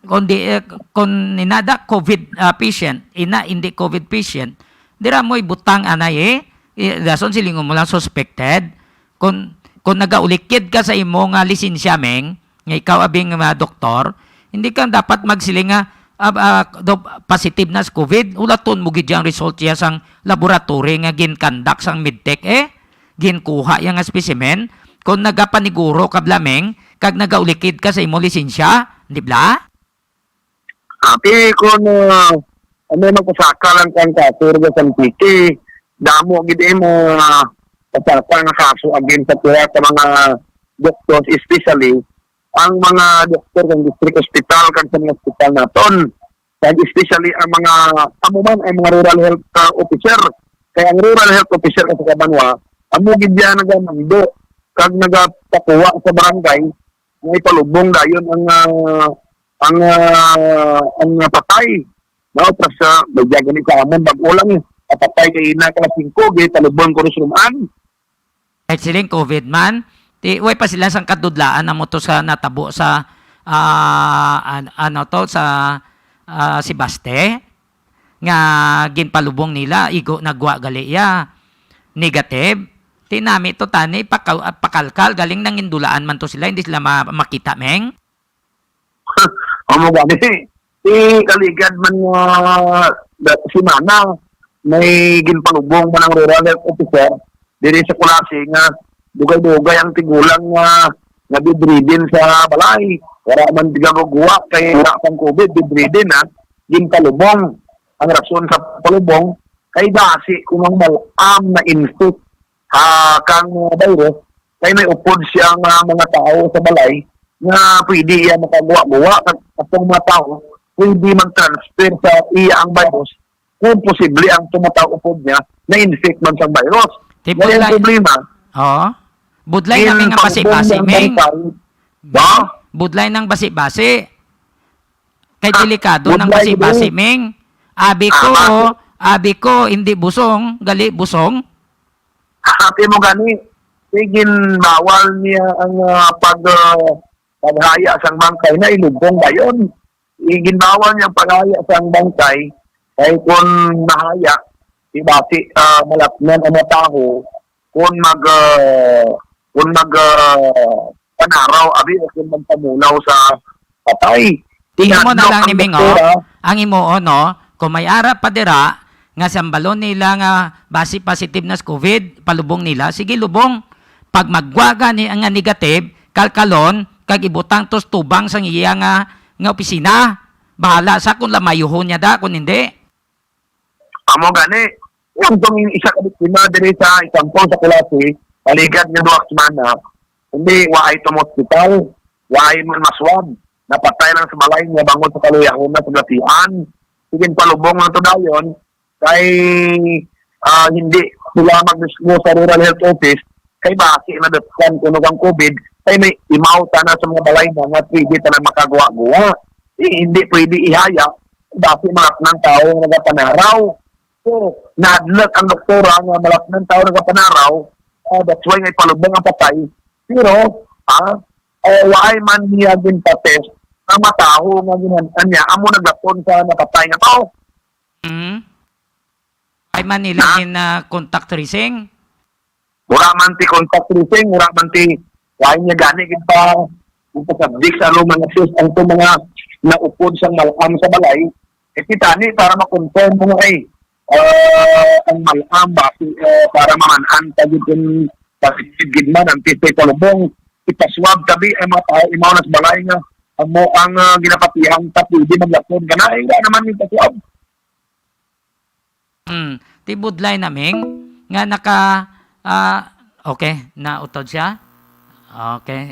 Kung di, eh, kung inada COVID, ah, patient, ina hindi COVID patient, dira mo ibutang anay, eh. I-, dason silingon mo lang suspected. Kung, kung nagaulikid ka sa imo nga lisensya, Meng, nga ikaw abi nga doktor, hindi ka dapat magsiling nga, ah, ah, do-, positive na sa COVID, ulaton mo gid ang result siya sang laboratory nga gin-conduct sang medtech, eh. Ginkuha iya nga specimen, kung nagapaniguro ka bala, Meng, kag nagaulikid ka sa imo lisensya, di bala? Ati, kung, ah, ano, magpasaka lang kang kaso sa Antique, damo gid, eh, mga pasaka nga kaso against sa pila sa mga doctors, especially ang mga doktor sa district hospital kag sa mga hospital naton. Kag especially ang mga, amo man ang mga rural health, ah, officer. Kay ang rural health officer sa Kabanwa, amo gid yan nagamando kag nagapakuha sa barangay nga ipalubong dayon ang, ah, ang, ah, ang patay. No, tapos, ah, may diya gani sa amon, bag-o lang, eh. Patay kay ina ka singko, gay palubong ko rin. Kahit siling COVID man, ti, way pa sila sang kadudlaan na mo to sa natabo sa, ah, an-, ano to, sa, ah, Sebaste, nga ginpalubong nila, igo nagwa gali ya. Negative. Ti nami to tani, pakaw-, pakalkal, galing nangindulaan man to sila, hindi sila ma-, makita, Meng. Amo gani, ti kaligad man nga da-, semana, may ginpalubong man ang rural health officer diri sa Culasi nga dugay-dugay ang tigulang nga nga bedridden sa balay. Wala man tigagugwa kay wala pang COVID, bedridden na, ginpalubong. Ang rason sa palubong, kay basi kung ang malam na infect, ah, kang, ah, virus, Kay may upod siya nga mga tawo sa balay nga pwede iya makaguwa-guwa, kag atong mga tawo pwede mag-transfer sa iya ang virus kung posible ang tumataw upod niya na-infect man sang virus. Ti Kaya ang budlay, problema, oh, budlay in namin nga pagubong basi-basi, niya ang Ming. Bangkay, ba? Budlay nang basi-basi. Kay Ah, delikado nang budlay, basi-basi, bro. Ming. Abi ko, Ah, abi ko, hindi busong, gali busong. Ati mo gani, iginbawal niya ang, ah, pag, ah, paghaya sang bangkay na ilubong dayon. Iginbawal niya ang paghaya sang bangkay, kay kun mahaya, ibati, ah, malatnan ang mga tawo, kun mag, ah, kun mag, ah, panaraw, abi, o kun magpamulaw sa patay. Tingnan mo na lang ni Ming, oh. Doktora. Ang imo, oh, no? Kung may ara pa dira, nga sambalon nila nga basi positive na sa COVID, palubong nila, sige, lubong. Pag magwa gani nga negative, kalkalon, kag ibutang tos tubang sang iya nga, nga opisina. Bahala sa kung lamayuhon niya da, kung hindi. Amo gani, ang tong isa ka biktima diri sa Isampong sa Culasi, paligad nga duha ka semana, hindi, waay to hospital, waay man maswab, napatay lang sa balay niya bangod sa kaluya-huna sa gatian. Sige, palubong lang to dayon, kay, ah, hindi sila magdiskuso sa Rural Health Office, kay basi na datkan kuno kang COVID, kay may imaw tana sa mga balay na nga pwede tana makaguwa-guwa. Eh, hindi pwede ihaya, basi mga nang tawo nga nagapanaraw. So, nahadlok ang doktora nga malatnan tawo nagapanaraw, ah, that's why nga ipalubong ang patay. Pero, ah, eh, waay man niya ginpa-test nga mataho nga ginhan-an niya amo naglaton sa napatay nga tawo. Mm. Ay man nila Na? gin, ah, contact tracing? Wala man ti contact tracing, wala man ti, lain niya gani, gid pa, gid pa subject sa room and assist ang to mga naupod sang malam sa balay. Eh, kita ni, para ma-confirm mo nga, ay, ah, ang malam ba, si, ah, para maman-an ta gid kung positive gid man, ang test palubong, ipaswab tabi ang mga tao, imaw na sa balay nga, amo ang, ah, ginapatihan, tapos di maglakon ka na, eh, wala naman yung paswab. Hmm, ti budlay na, Ming, nga naka, ah, okay, nautod siya. Okay,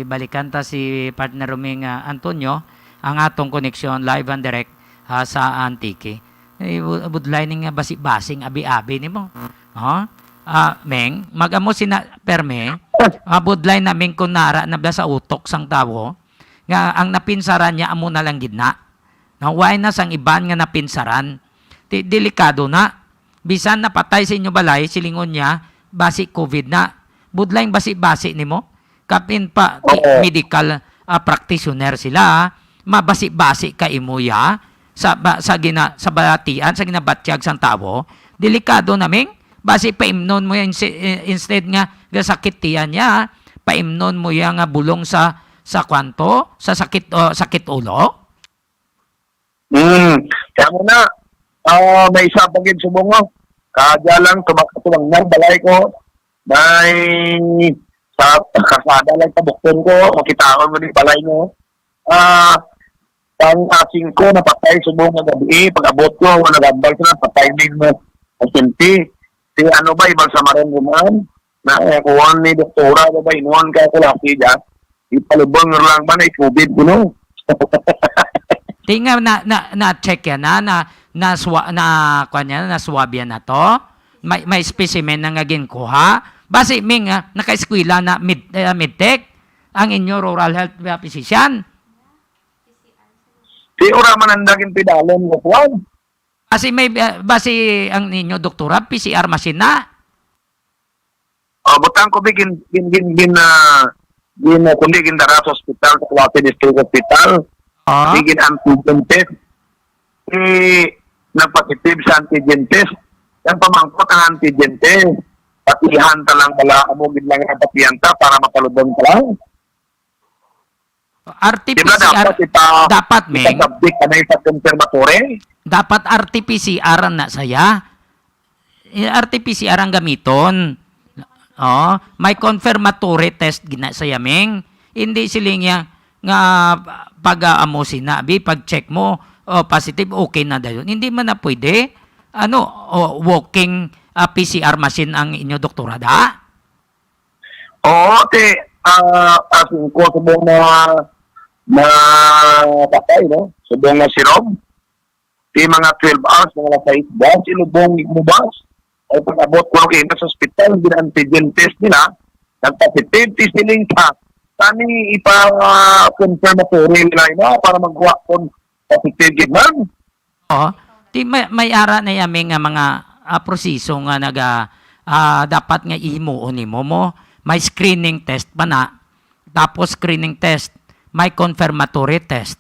ibalikan ta si partner Roming, ah, Antonio, ang atong koneksyon live and direct, ah, sa Antique. Eh, bu-, budlay ni nga basi-basing abi-abi nimo. Oh? Ah, Ming, mag-amo sina perme, ah, budlay na, Ming, kung nara na ba sa utok sang tawo nga ang napinsaran niya amo na lang gid na. Nang way na sang iban nga napinsaran. Ti-, delikado na. Bisan napatay sa inyo balay, silingon niya, basi COVID na. Budlay basi-basi nimo. Kapin pa, ti-, Oo. medical, ah, practitioner sila, ah. Mabasi-basi ka imo, ya, sa ba-, sa gina-, sa balatian, sa ginabatyag sang tawo. Delikado na, Ming. Basi paimnon mo yan si-, eh, instead nga gasakit tiyan niya, paimnon mo yan nga bulong sa, sa kwanto, sa sakit, oh, sakit ulo. Hmm. Kaya mo na, ah, may isa pa gid subong, no? Kadya lang, tubag-, tubag ng balay ko. May sa kasada lang, tabukton ko, makitaon mo ni balay mo. Ah, pang asing ko, napatay subong nga gabi. Pag-abot ko, wala nagambal sila, patay din mo. Pasyente. Si ano ba, ibang samaran mo man? Na, eh, kuwan ni doktora, ba ba, inuwan ka, kulasi dyan. Ipalubang lang ba na COVID, you know? Di nga na, na, na-check yan na, na, na, swa, na, kwan yan, na-swab yan na to. May, may specimen na nga ginkuha. Basi, Ming, ah, naka-eskwela na med, eh, medtech ang inyo rural health, ah, physician. Di ora man ang daging pidalon mo, kuwan. Basi may, ah, basi ang ninyo doktora, P C R machine na? Ah, butang ko, bi, gin-, gin-, gin-, gin-, ah, gin-, ah, kundi gindara sa ospital, sa Culasi District Hospital. Ah? Di gin-antigen test. Eh, nagpositive sa antigen test. Ang pamangkot ang antigen test. Patihan ta lang bala, amo gid lang ang patihan ta para makalubong ta lang. Di ba R T P C R, dapat ipa-, dapat, Ming, ipa-subject ka na sa confirmatory? Dapat R T P C R na saya. Eh, R T P C R ang gamiton. Oh, may confirmatory test gina saya, Ming. Hindi siling niya nga pag-amo sinabi, pag-check mo, oh, positive, okay na dayon. Hindi man na pwede. Ano, oh, walking, ah, P C R machine ang inyo doktora, da? Oo, Kasi, ah, as in ko, subong na, na patay, no? Subong na si Rob. Di mga twelve hours, mga alas sais, dahil si Lubong, mubas. Ay, pag-abot ko kayo sa ospital, gina-antigen test nila, nag-positive, testing pa. Tani ipa-confirmatory nila, ina, para magkuha kung positive gid man. Oo. Di may, may ara na yami nga mga, ah, proseso nga naga, ah, dapat nga ihimuon nimo mo. May screening test pa na. Tapos screening test, may confirmatory test.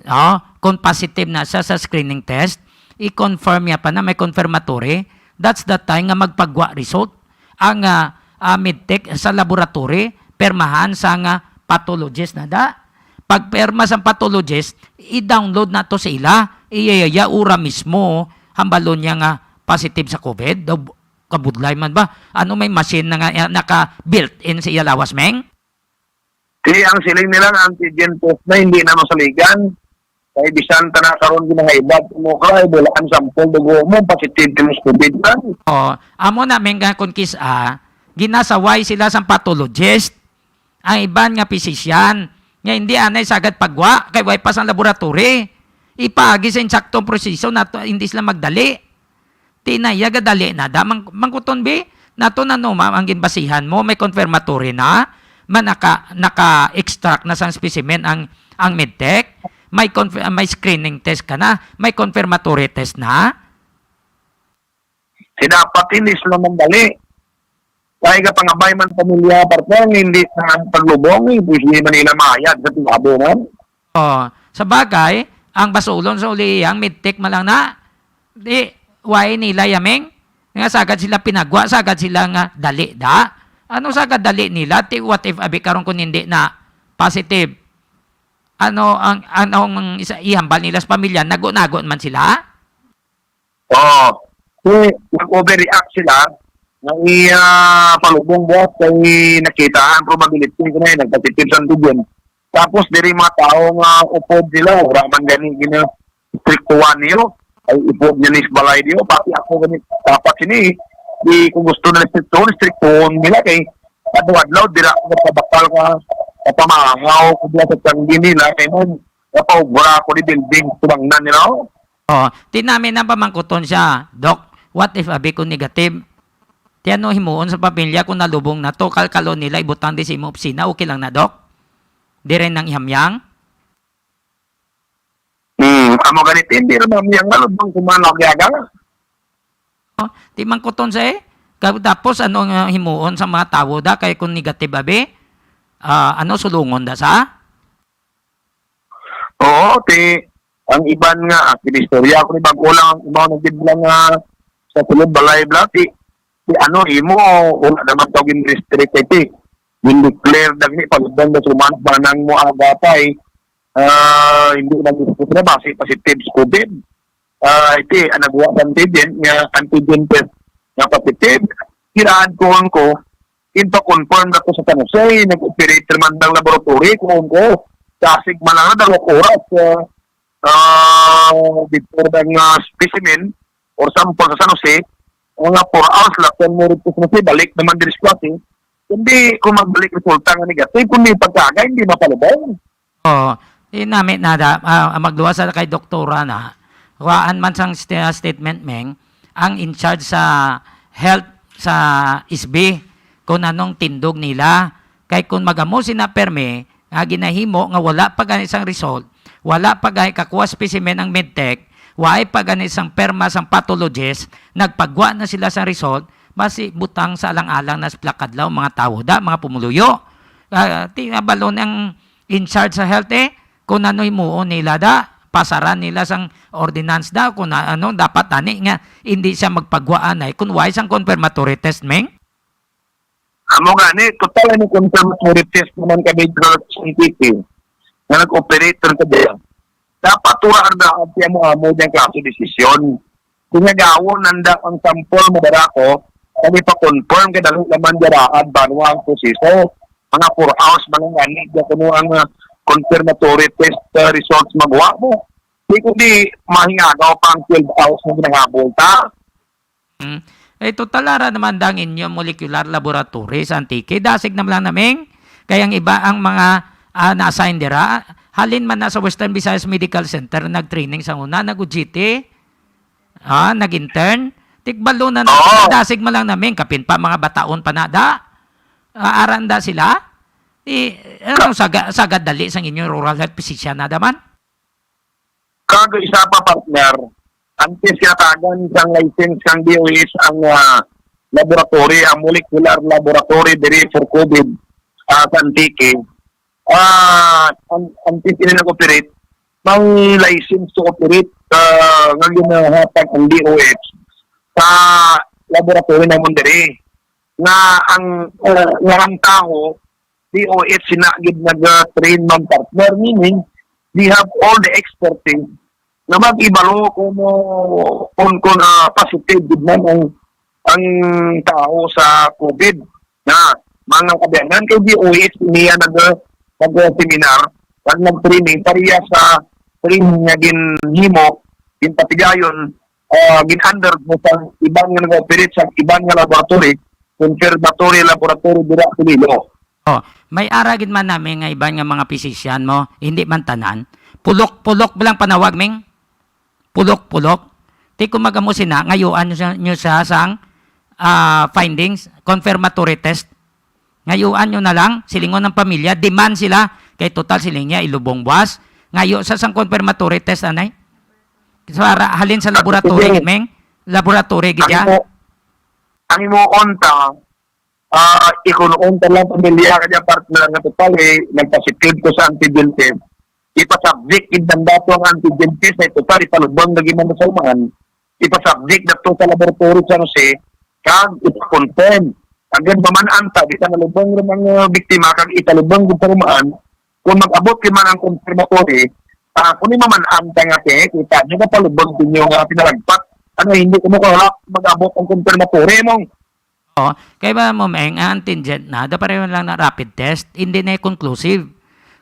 Oh, kung positive na siya sa screening test, i-confirm niya pa na may confirmatory. That's the time nga magpagwa result ang, ah, ah, medtech sa laboratory, permahan sa nga pathologist na da. Pagperma sang pathologist, i-download na to sa ila. Iya, iya, ura mismo, hambalon niya nga positive sa COVID. Daw, kabudlay man ba? Ano, may machine na nga, eh, naka-built-in sa iya lawas, Meng? Di ang siling nila nga antigen test na hindi na masaligan. Kay bisan ta na karon ginahaibag mo ka, ay, wala ang sample, dugo mo, positive ka sa COVID man. Oh, amo na, Meng, nga kung kis-a, ginasaway sila sang pathologist. Ang iban nga physician, nga hindi anay sagad pagwa, kay way pa sang laboratory. Ipaagi sa insaktong proseso na to, hindi sila magdali. Ti na iya gadali na da, mang-, mangkuton, bi? Nato na no, ma'am, ang ginbasihan mo, may confirmatory na, man naka, naka-extract na sang specimen ang, ang medtech, may conf-, may screening test ka na, may confirmatory test na. Di dapat hindi sila mandali. Kaya ka pangabay man pamilya, partner, hindi na ang paglubong, eh, hindi man nila mayad sa tingabo, man. Oh, sa bagay, ang basulon sa uli, ang medtech man lang na, di, why nila yaming? Nga sagad sila pinagwa, sagad sila nga dali da. Ano sagad dali nila? Ti, what if abi karon kung hindi na positive? Ano ang, ano ang isa, ihambal nila sa pamilya? Nago-nago man sila? Oo. Kay nag-overreact sila, nga iya palubong buhat kay nakita ang probability ko na yun, nagpositive sa antigen. Tapos diri mga tao nga upod sila, wala man gani gina-strictuhan niyo. Ay, upod niya ni sa balay niyo, pati ako gani, dapat sini, di ko gusto na strictuhan, strictuhan nila kay adlaw-adlaw, dira ako sa bakal nga, sa pamahaw, ko diya sa tiyanggi nila, kay mo, napaubra ako ni building, tumangnan nila, oh. Oh, ti namin ang pamangkuton siya, "Doc, what if abi ko negative? Ti ano himuon sa pamilya kung nalubong na to? Kalkalon nila ibutang di sa imo opisina, okay lang na, Doc? Di rin nang ihamyang?" Hmm, amo ganit, hindi ra mahamyang, nalubong ko man lagi aga. Oh, ti mangkuton siya eh. Ka-, tapos ano nga himuon sa mga tawo da kay kung negative abi? Ah, ano, sulungon da sa? Oo, ti ang iban nga, ah, kinistorya ko ni bag-o lang ang ibaw ng gid lang nga sa sulod balay bla, ti, ti ano imo, wala naman daw gin-restrict kay ti gin-declare dagni pagdang da suman manang mo agapay, ah, hindi lang gusto na basi positive sa COVID. Ah, iti ang nagwa sa antigen nga antigen test nga positive. Kiraan ko ko, ipa-confirm na ko sa San Jose, nag-operate man ang laboratory, kung ko, dasig man lang na dalawang oras, ah, ah, before ng, ah, specimen or sample sa San Jose, mga four hours lang, kung mo rin po sa San Jose, balik naman din sa San Jose. Hindi, kung magbalik resulta nga negative, kung may pagkaga, hindi mapalubong. Oo. Di nami na da, ah, magluwas sa kay doktora na. Kuhaan man sang st-, statement, Meng, ang in charge sa health sa S B, kung anong tindog nila. Kay kung magamo sina permi, nga ginahimo nga wala pa gani sang result, wala pa gani kakuha specimen ang medtech, wala pa gani sang perma sang pathologist, nagpagwa na sila sang result, basi butang sa alang-alang na sa pila ka adlaw, mga tawo da, mga pumuluyo. Ah, ti, abalon ang in charge sa health, eh, kung ano himuon nila da, pasaran nila sang ordinance da, kung na, ano, dapat ani nga hindi siya magpagwaan ay kung wala sang confirmatory test, Meng. Amo gani, total ano confirmatory test naman kami sa C T P nga nag-operate ron sa diyan. Dapat tura ang daan siya mo amo diyang klase desisyon. Kung nagawon nanda ang sample, madara ko, kami pa-confirm kay dali naman diraad banwa ang proseso. Mga four hours man lang gani, di kuno ang, ah, confirmatory test, ah, results magwa mo. Di kundi mahingagaw pa ang twelve hours nga ginahabol ta. Mm. Eh, total, ara naman dang inyo molecular laboratory sa Antique. Dasig naman lang naming, kay ang iba ang mga, ah, na-assign dira, halin man na sa Western Visayas Medical Center, nag-training sa una, nag-O J T, ah, nag-intern. Tigbalo na na, Oo. Dasig man lang naming, kapin pa mga bataon pa na da. Ah, aran da sila. I, ano, saga, saga dali sang inyo rural health physician na daman? Kag isa pa, partner, antes kinatagan sang license sang D O H ang, ah, laboratory, ang molecular laboratory diri for COVID, ah, sa Antique. Ah, an-, antes ini nag-operate, may license to operate, ah, nga ginahatag ang D O H sa laboratory namon diri. Nga ang, ah, nga ang tawo D O H sina gid nag-train man, partner, meaning they have all the expertise na mag-ibalo kung, kung, kung, ah, positive gid man ang, ang tao sa COVID. Na, mga kabayanan, kay D O H niya nag-, nag-seminar, nag-, nag-training, pareha sa training nga ginhimo, ginpatigayon, ah, gin-under mo sa iban nga nag-operate sa iban nga laboratory, confirmatory laboratory dira sa Iloilo. Oh, may ara gid man nami nga iban nga mga physician mo, hindi man tanan. Pulok-pulok ba lang panawag, Ming? Pulok-pulok. Ti kung mag-amo sina, ngayuan nyo siya, nyo siya sang, ah, findings, confirmatory test. Ngayuan nyo na lang, silingon ng pamilya, demand sila, kay total siling niya, ilubong buwas. Ngayo sa sang confirmatory test, anay? Sa ra-, halin sa laboratory, Sige. Gid, Ming? Laboratory, gid, Ang ya? imo, ang imo unta, ah, ikunuon ta lang pamilya kanya partner nga total, eh, nagpositive ko sa antigen test. Ipasubject gid ang dato ang antigen test, eh, total, ipalubang lagi man sa umahan. Ipasubject na to sa laboratory sa San Jose, kag ipa-confirm. Agad maman-an ta, di ka nalubang rin ang, uh, biktima, kag ipalubang gid sa umahan. Kung mag-abot gid man ang confirmatory, ah, kung di maman-an ta nga, te, kita nyo, napalubang ninyo nga pinalagpat. Ano, hindi ko mo kahalap mag-abot ang confirmatory, mong Oh, kay ba mo, Meng, ang antigen na, da pareho lang na rapid test, hindi na conclusive.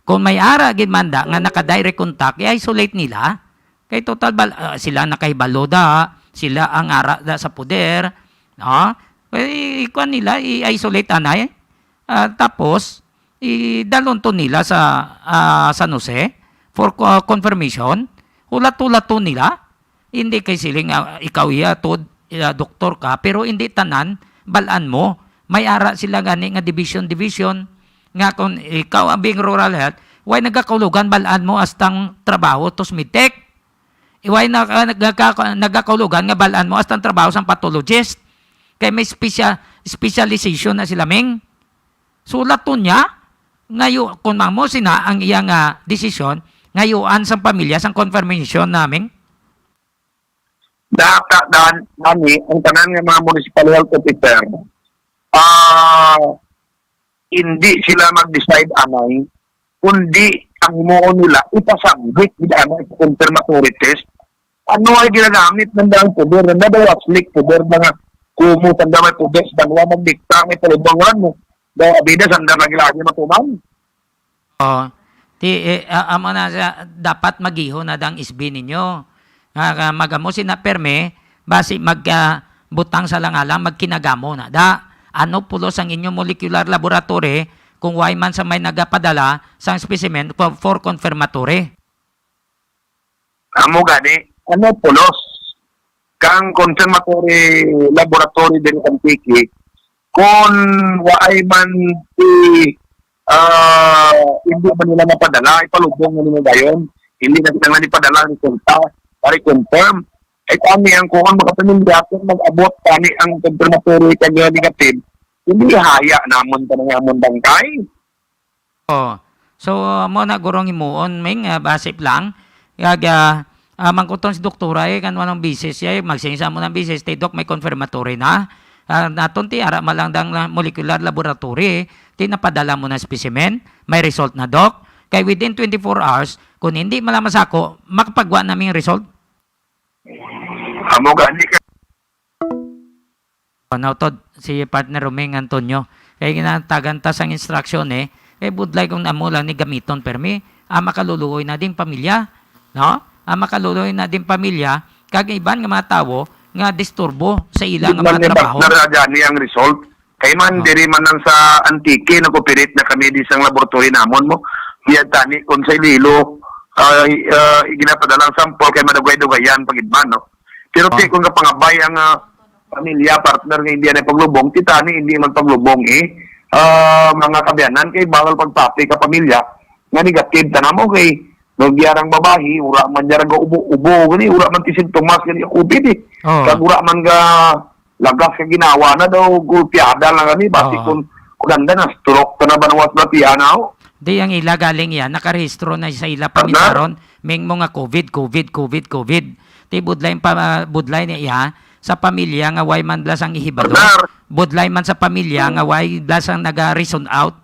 Kung may ara gid man da nga naka-direct contact, i-isolate nila. Kay total bal-, ah, sila nakahibalo da, sila ang ara da sa poder, no? Kay ikuan nila, i-isolate anay. Ah, tapos, idalon to nila sa, ah, San Jose for co-, confirmation. Hulat-hulat to nila. Hindi kay siling, ah, ikaw iya, tod, ah, doktor ka, pero hindi tanan, bal-an mo. May ara sila gani nga division, division, nga kung ikaw ang being rural health, way nagakaulogan, bal-an mo astang trabaho to sa medtech. Iway na, ah, nagaka-, nagakaulogan nga bal-an mo astang trabaho sang pathologist. Kay may specia-, specialization na sila, Ming. Sulat to niya, ngayo, kung mamo sina ang iyang, ah, desisyon, ngayuan sang pamilya sang confirmation naming. Data dan nani ang tanan nga mga municipal health officer, ah, hindi sila mag-decide anay, kundi ang himuon nila, ipasubject gid anay sa confirmatory test. Ano ay ginagamit ng daang poder? Nanda ba waslik poder na nga kumo, sanda may poder sa banwa, magdikta, may palubangan mo? Daw abida, sanda lagi-lagi matuman? Oh, ti, eh, a-, amo na sa, dapat magiho na dang S B ninyo. Nga, nga magamo sina perme, basi mag, ah, butang sa langalang, magkinagamo na da. Ano pulos ang inyo molecular laboratory kung way man sa may nagapadala sang specimen for, for confirmatory? Amo gani, ano pulos kang confirmatory laboratory diri sa Antique, kung waay man si, ah, hindi man nila mapadala, ipalubong na nila dayon. Hindi na kinahanglan ipadala ang resulta para i-confirm. Ay, kami ang kuwan, mga pamilya, kung mag-abot kami ang confirmatory kag negative, hindi haya namon pa nga amon bangkay. Oh. So, mo na gurong himuon, Ming, ah, basip lang. Kag, ah, ah, mangkuton si doktora, eh, kan anong bisis siya, eh, magsingsa mo ng bisis, "Te, Dok, may confirmatory na." Ah, naton ti, ara malang dang la-, molecular laboratory, eh. Ti, napadala mo na specimen, may result na, Doc. Kay within twenty-four hours, kung hindi man lang masako, makapagwa na mi result. Amo gani ka. Ano to, si partner Roming Antonio. Kay ginatagan ta sang instruction eh. Kay budlay kung amo lang ni gamiton permi, ah, makaluluoy na ding pamilya, no? Ah, makaluluoy na ding pamilya, kag iban nga mga tawo, nga disturbo sa ila nga mga trabaho. Di man ni partner gani ang result. Kay man, diri man lang sa Antique, nag-operate na kami di sang laboratory namon mo. Diya tani kung sa Iloilo, ah, i-, ah, iginapadala ang sample kay madugay-dugayan pagid man, no? Pero ti kung kapangabay ang, ah, pamilya, partner, nga hindi na paglubong, ti tani hindi man paglubong, eh. Ah, mga kaabyanan, kay bawal pagpapi ka pamilya nga negative ta namo kay no, diya rang babayi, wala man diya rang ubo-ubo, gani, wala man ti sintomas, gani, COVID, eh. Oo. Kag wala man ga lagas ka ginawa na daw, gulpiada lang kami, basi Oo. kung, kung ganda na, stroke ka na ba nawas na tiyan na, oh? Di ang ila galing yan, nakarehistro na sa ila Partner? pamitaron, ming mga COVID, COVID, COVID, COVID. Di budlay pa, budlay niya iya, sa pamilya nga way man blas ang ihibalo. Partner? Budlay man sa pamilya nga way blas ang naga-reason out.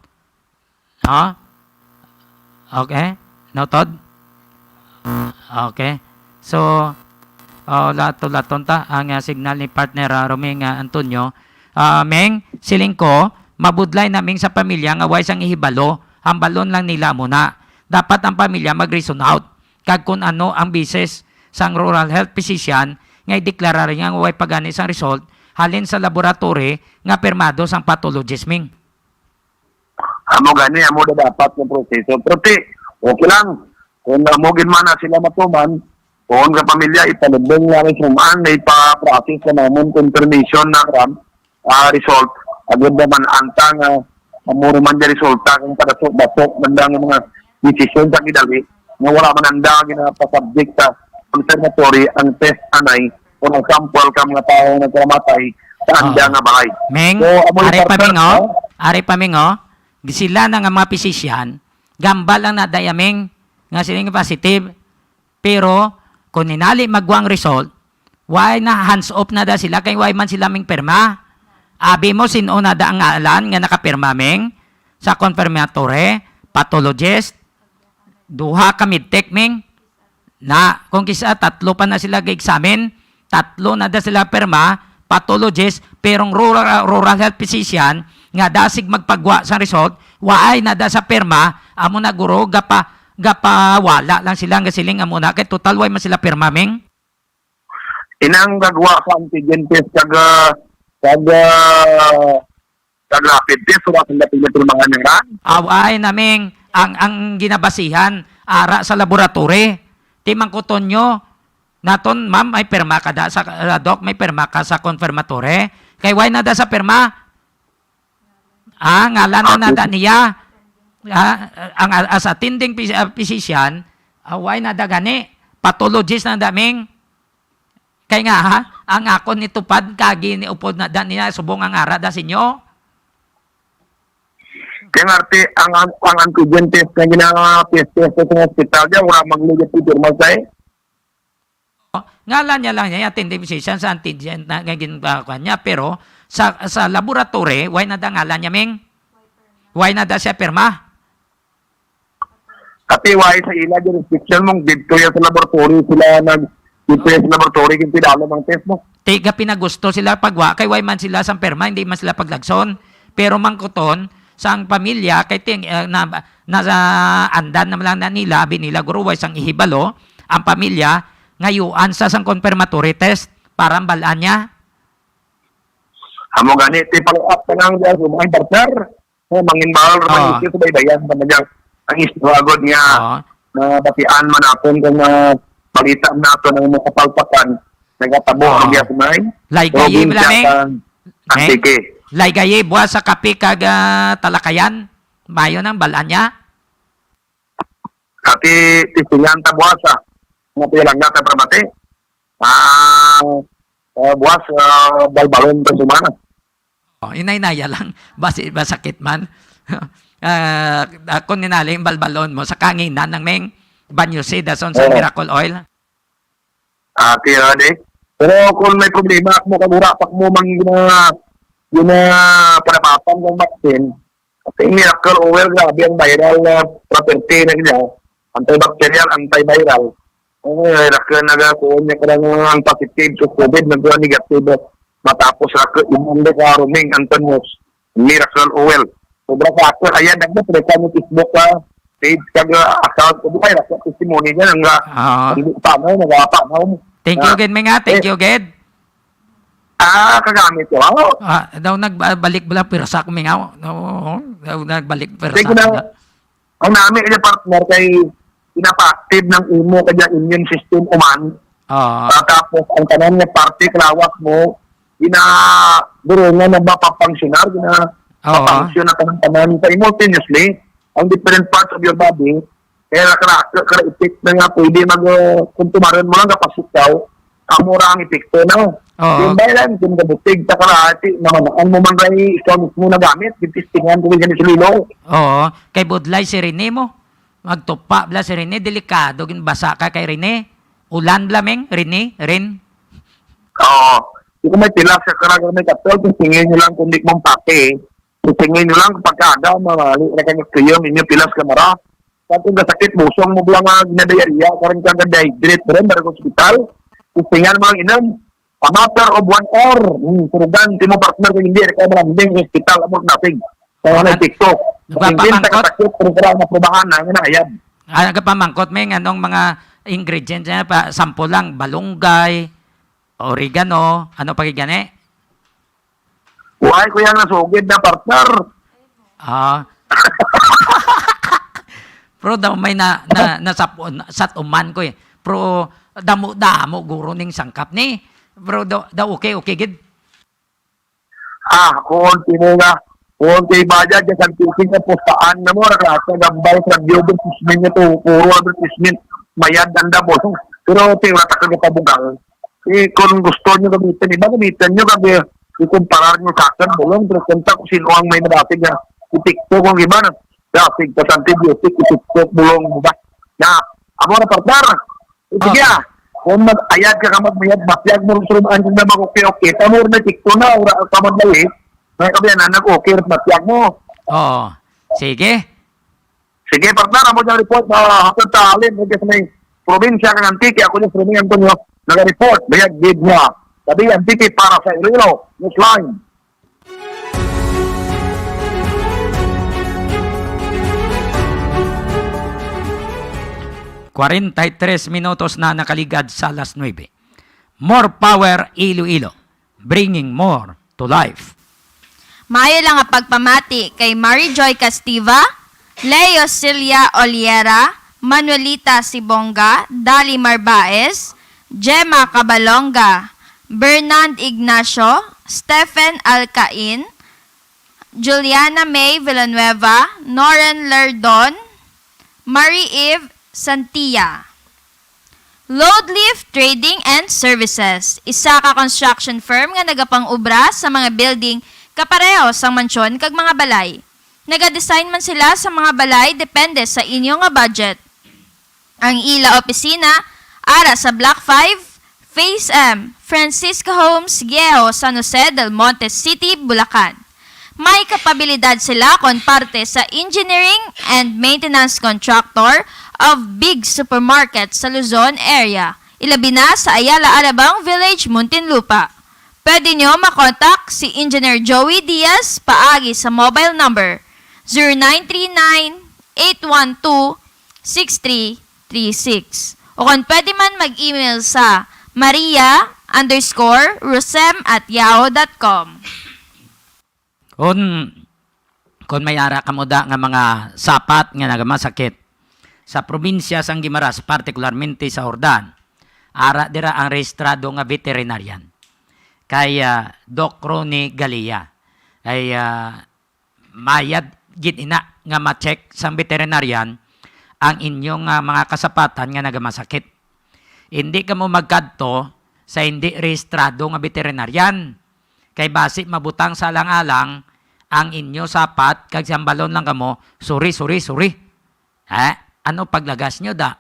Ha? Okay? Noted? Okay. So, oh, lato-laton ta ang, ah, signal ni partner, ah, Roming, ah, Antonio. Ah, Meng, siling ko, mabudlay na, Meng, sa pamilya nga way sang ihibalo, hambalon lang nila muna. Dapat ang pamilya mag-reason out. Kag kung ano ang basis sang rural health physician nga ideklarari nga way pagani sang result halin sa laboratory nga pirmado sang pathologist, Meng. Amo gani, amo na dapat yung proseso. Pero ti, okay lang. Kung amo gid man na sila matuman, kung ka pamilya, ipalubong nga rin suman, may pa-process na namon confirmation na ram, ah, result. Agad naman antang, ah, amo naman yung resulta kung padasok-dasok, man lang yung mga desisyon sa gidali, nga wala man anda ginapasubject sa confirmatory ang test anay o ang sample ka mga tao nga nagkamatay sa anda Oo. nga balay. Meng, So, amo yung ari pa, partner, Meng, oh. no? Ari pa, Meng, oh. Sila na nga mga physician, gambal lang na dayaming nga sila nga positive. Pero, kung ninali magwa ang result, why na hands off na da sila kay why man sila ming pirma? Abi mo, sin-o na da ang ngalan nga nakapirma, Meng? Sa confirmatory, pathologist, duha ka medtech, Meng? Na, kung kisa tatlo pa na sila ga-examine, tatlo na da sila pirma, pathologist, pero ang rural, rural health physician, nga dasig magpagwa sa result, waay na da sa pirma, amo na guro, gapa, gapawala lang sila nga siling amo na, kay total way man sila pirma, Ming? Inang gagwa sa antigen test kag, ah, kag, ah, kag rapid test, wala sila pinapirmahan ng ran? Aw, ay, naming, ang, ang ginabasihan, ara sa laboratory. Ti mangkuton nyo, naton, ma'am, may pirma ka da sa, ah, doc, may pirma ka sa confirmatory? Kay why na da sa pirma? Ah, ngalan na Okay. nada niya. Ah, ang, as attending phys-, ah, physician, ah, why na da gani? Pathologist na da, ming. Kay nga, ha, ang akon nitupad, kagi ni upod na da niya, subong ang ara da sinyo. Kay nga, arte, ang, ang, ang antigen test nga gina-test test sa hospital niya, wala mang lugat ito, masay. Ngalan niya lang niya, attending physician sa antigen na, nga gin-, ah, kuwan niya. Pero sa, sa laboratory, why na da ngalan niya, ming? Why na da siya pirma? Kasi why sa ila jurisdiction mong dito yan sa laboratory, sila nag-, dito yan sa laboratory, yung pinalo ng test mo. Tiga pinagusto sila pagwa, kay why man sila sang pirma, hindi man sila paglagson. Pero mangkuton, sang pamilya, kay ting-, eh, na, na, andan naman lang na nila, abi nila, guro, way sang ihibalo, ang pamilya, ngayuan sa sang confirmatory test, para ang balaan niya. Amo gani, ti follow up na lang, sir. Sumay, sir. Oh, mangin bahal ra man Oo. ito sa baybayan, talagang ang istorya gud nga Oo. nabatian man naton kung, ah, balita naton ang mga kapalpakan, nagatabo Oo. ang biya sumay. Laygay, Probinsya Lameng. sa Antique. Laygay, buwas sa Kapi kag, ah, Talakayan. Mayo nang balaan niya. Ati, tisingan ta buwas, ah. Nga pinalangga sa pramati. Ah, ah, buwas, ah, balbalon ta sumana. Oh, inay-naya lang. Basi, masakit man. Ah, ah, kung ninaling balbalon mo, sa kanginan ng ming banyo si dason sa Oo. Miracle Oil. Ah, kaya di. Pero kung may problema, ako mo kagura, pa mo mang gina-, gina-, panapatan ng vaccine, kasi Miracle Oil, grabe ang viral na property na niya. Antibacterial, antiviral. Ang Miracle, nagakuha niya ka lang ang positive sa COVID, nagkuha negative. Matapos ra ka imong ka Roming Antonio, Miracle Oil. Sobra sa ako, ayan, nagmatreka mo Facebook ka, page ka, account ko, buhay ra ka testimony niya, nga, Ah. hindi pa, no, nagapa, no? Thank you Ah. again, Ming, ah. Thank Eh. you again. Ah, kagamit ko. Ah, daw nagbalik bala, pirsa ko mingaw. No, daw nagbalik, pirsa Sige na. Ang nami niya, partner, kay pinapa-active ng imo kanya immune system uman. Oo. Ah, tapos ang tanan nga parte kalawas mo, gina-, durungan na ba papangsyonar, gina-, Oo. papangsyon na tanan-tanan simultaneously ang different parts of your body. Kaya kara, kara effect na nga pwede mag, uh, kung tumaran mo lang kapasikaw, amo ra ang epekto, no? Oo. Yung ba lang, kung gabutig ta kara, ati, naman, ang mo man ray, ikaw mismo nagamit, gitistingan ko sa Iloilo. Oo. Kay budlay si Rene mo. Magtupa bala si Rene, delikado gin basa ka kay Rene. Ulan bala, Ming, Rene, Ren. Oo. Di ko may pila sa karag may katol, kung tingin nyo lang kung di mong pake. Kung tingin nyo lang, pagkada, mamali na kayo kayo, ninyo pilas ka mara. Sa kung kasakit, busong mo bala nga ginadayariya, karon ka ga-dehydrate, bro, barang hospital. Kung tingnan mo lang, inom, a matter of one hour, hmm, surugan, di mo partner, kung hindi, ka malambing sa hospital, amo, nothing. Kaya Ah, na TikTok. nagpapamangkot? Hindi sa kasakit, pero kailangan maprobahan na, nga naayab. Ah, nagpapamangkot, may anong mga ingredients niya, pa, sample lang, balunggay, oregano, ano pa gani? Why, kuya, nasugid na, partner? Ah. Pero daw may na, na, nasap-, nasatuman ko eh. Pero damo-damo guro ning sangkap ni. Pero daw, daw okay, okay gid. Ah, kung timo nga, kung kay bayad ka sa tiking na postaan na mo, ra klase gambal sa radio, advertisement niya to, puro advertisement, mayad ang damo. Pero ti, wala ta ka kabugal. Eh, kung gusto nyo gamitin, iba gamitin nyo, kag ikumparar nyo sa akin, bulong, pero kung ta, kung sino ang may madapig nga epekto, kung iba na, dapig pa sa antibiotic, epekto, bulong, diba? Na, amo na, partner. Eh, sige, Okay. ah. Kung mag-ayad ka ka magmayad, matyag mo rin surumaan kung na mag-okay-okay. Tamo rin na, epekto na, ura ka maglawi. May kabihan na, nag-okay, matyag mo. Oo. Sige. Sige, partner, amo dyan report, ah, hapon sa halin, okay, sa may probinsya ng Antique, ako yung Freddy Antonio, nag-report, bayag gid niya. Sabi, Antique para sa Iloilo, Newsline. Kwarenta y tres minutos na nakaligad sa alas nuebe. More power, Iloilo. Bringing more to life. Maayo lang nga pagpamati kay Mary Joy Castiva, Leo Celia Oliera, Manuelita Sibonga, Dali Marbaez, Gemma Cabalonga, Bernard Ignacio, Stephen Alcain, Juliana May Villanueva, Noren Lerdon, Marie Eve Santia. Loadlift Trading and Services, isa ka construction firm nga nagapang-obra sa mga building kapareho sang mansyon kag mga balay. Nagadesign man sila sa mga balay depende sa inyo nga budget. Ang ila opisina ara sa Block five, Phase M, Francisco Homes, Viejo, San Jose del Monte City, Bulacan. May kapabilidad sila kon parte sa engineering and maintenance contractor of big supermarket sa Luzon area, ilabi na sa Ayala Alabang Village, Muntinlupa. Pwede nyo makontak si Engineer Joey Diaz paagi sa mobile number zero nine three nine, eight one two, six three three six. O kon pwede man mag-email sa maria underscore rosem at yahoo dot com. Kon, kon may ara kamo da nga mga sapat nga nagamasakit sa probinsya sang Guimaras, partikularmente sa Jordan, ara dira ang rehistrado nga veterinarian kay, ah, Doc Ronnie Galia. Ay, ah, mayad gid ina nga ma-check sang veterinarian ang inyo nga mga kasapatan nga nagamasakit. Indi kamo magkadto sa indi rehistrado nga veterinarian, kay basi mabutang sa alang-alang ang inyo sapat kag sambalon lang kamo, "Sorry, sorry, sorry." Ha? Ano paglagas nyo da?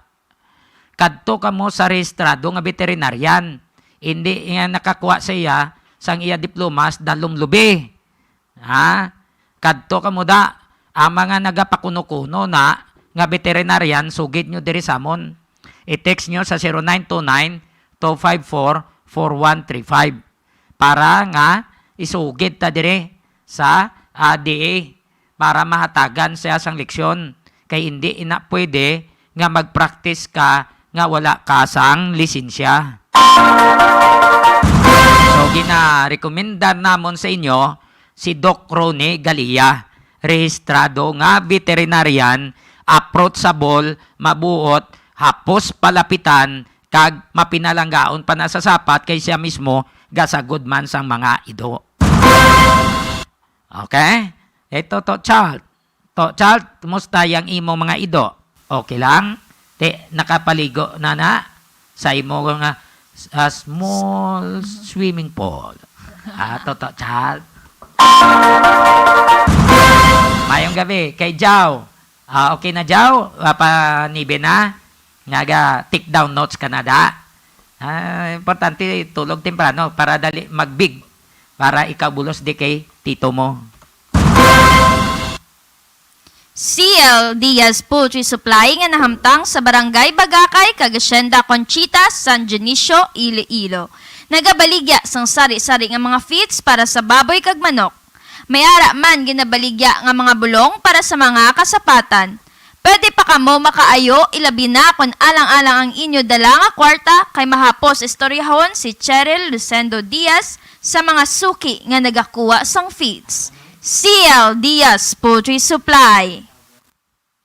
Kadto kamo sa rehistrado nga veterinarian, indi nga nakakuha siya sang iya diplomas dalom lubi. Ha? Kadto kamo da. Ang mga nagapakuno-kuno na nga veterinarian, sugid nyo diri sa amon. I-text nyo sa zero nine two nine, two five four, four one three five para nga isugid ta diri sa, ah, D A para mahatagan siya sang leksyon. Kay indi ina pwede nga mag-practice ka nga wala ka sang lisensya. So, Ginarekomendar namon sa inyo si Doc Ronnie Galia, rehistrado nga veterinarian, approachable, mabuot, hapos palapitan, kag mapinalanggaon pa na sa sapat kay siya mismo gasagod man sang mga ido. Okay? Ito to, Charles. To, Charles, kumusta yang imo mga ido? Okay lang? Ti, nakapaligo na na sa imo nga, ah, small swimming pool. Ah, to, to, Charles. Mayong gabi kay Jao. Ah, okay na, Jao? Ah, panibe na? Naga take down notes ka na da? Ah, importante, tulog temprano para dali magbig, para ikaw bulos di kay tito mo. C L Diaz Poultry Supply nga nahamtang sa Barangay Bagakay kag Hacienda Conchita, San Dionisio, Iloilo. Nagabaligya sang sari-sari nga mga feeds para sa baboy kag manok. May ara man ginabaligya nga mga bulong para sa mga kasapatan. Pwede pa kamo makaayo, ilabi na kon alang-alang ang inyo dala nga kwarta, kay mahapos istoryahon si Cheryl Lucendo Diaz sa mga suki nga nagakuha sang feeds. C L Diaz Poultry Supply.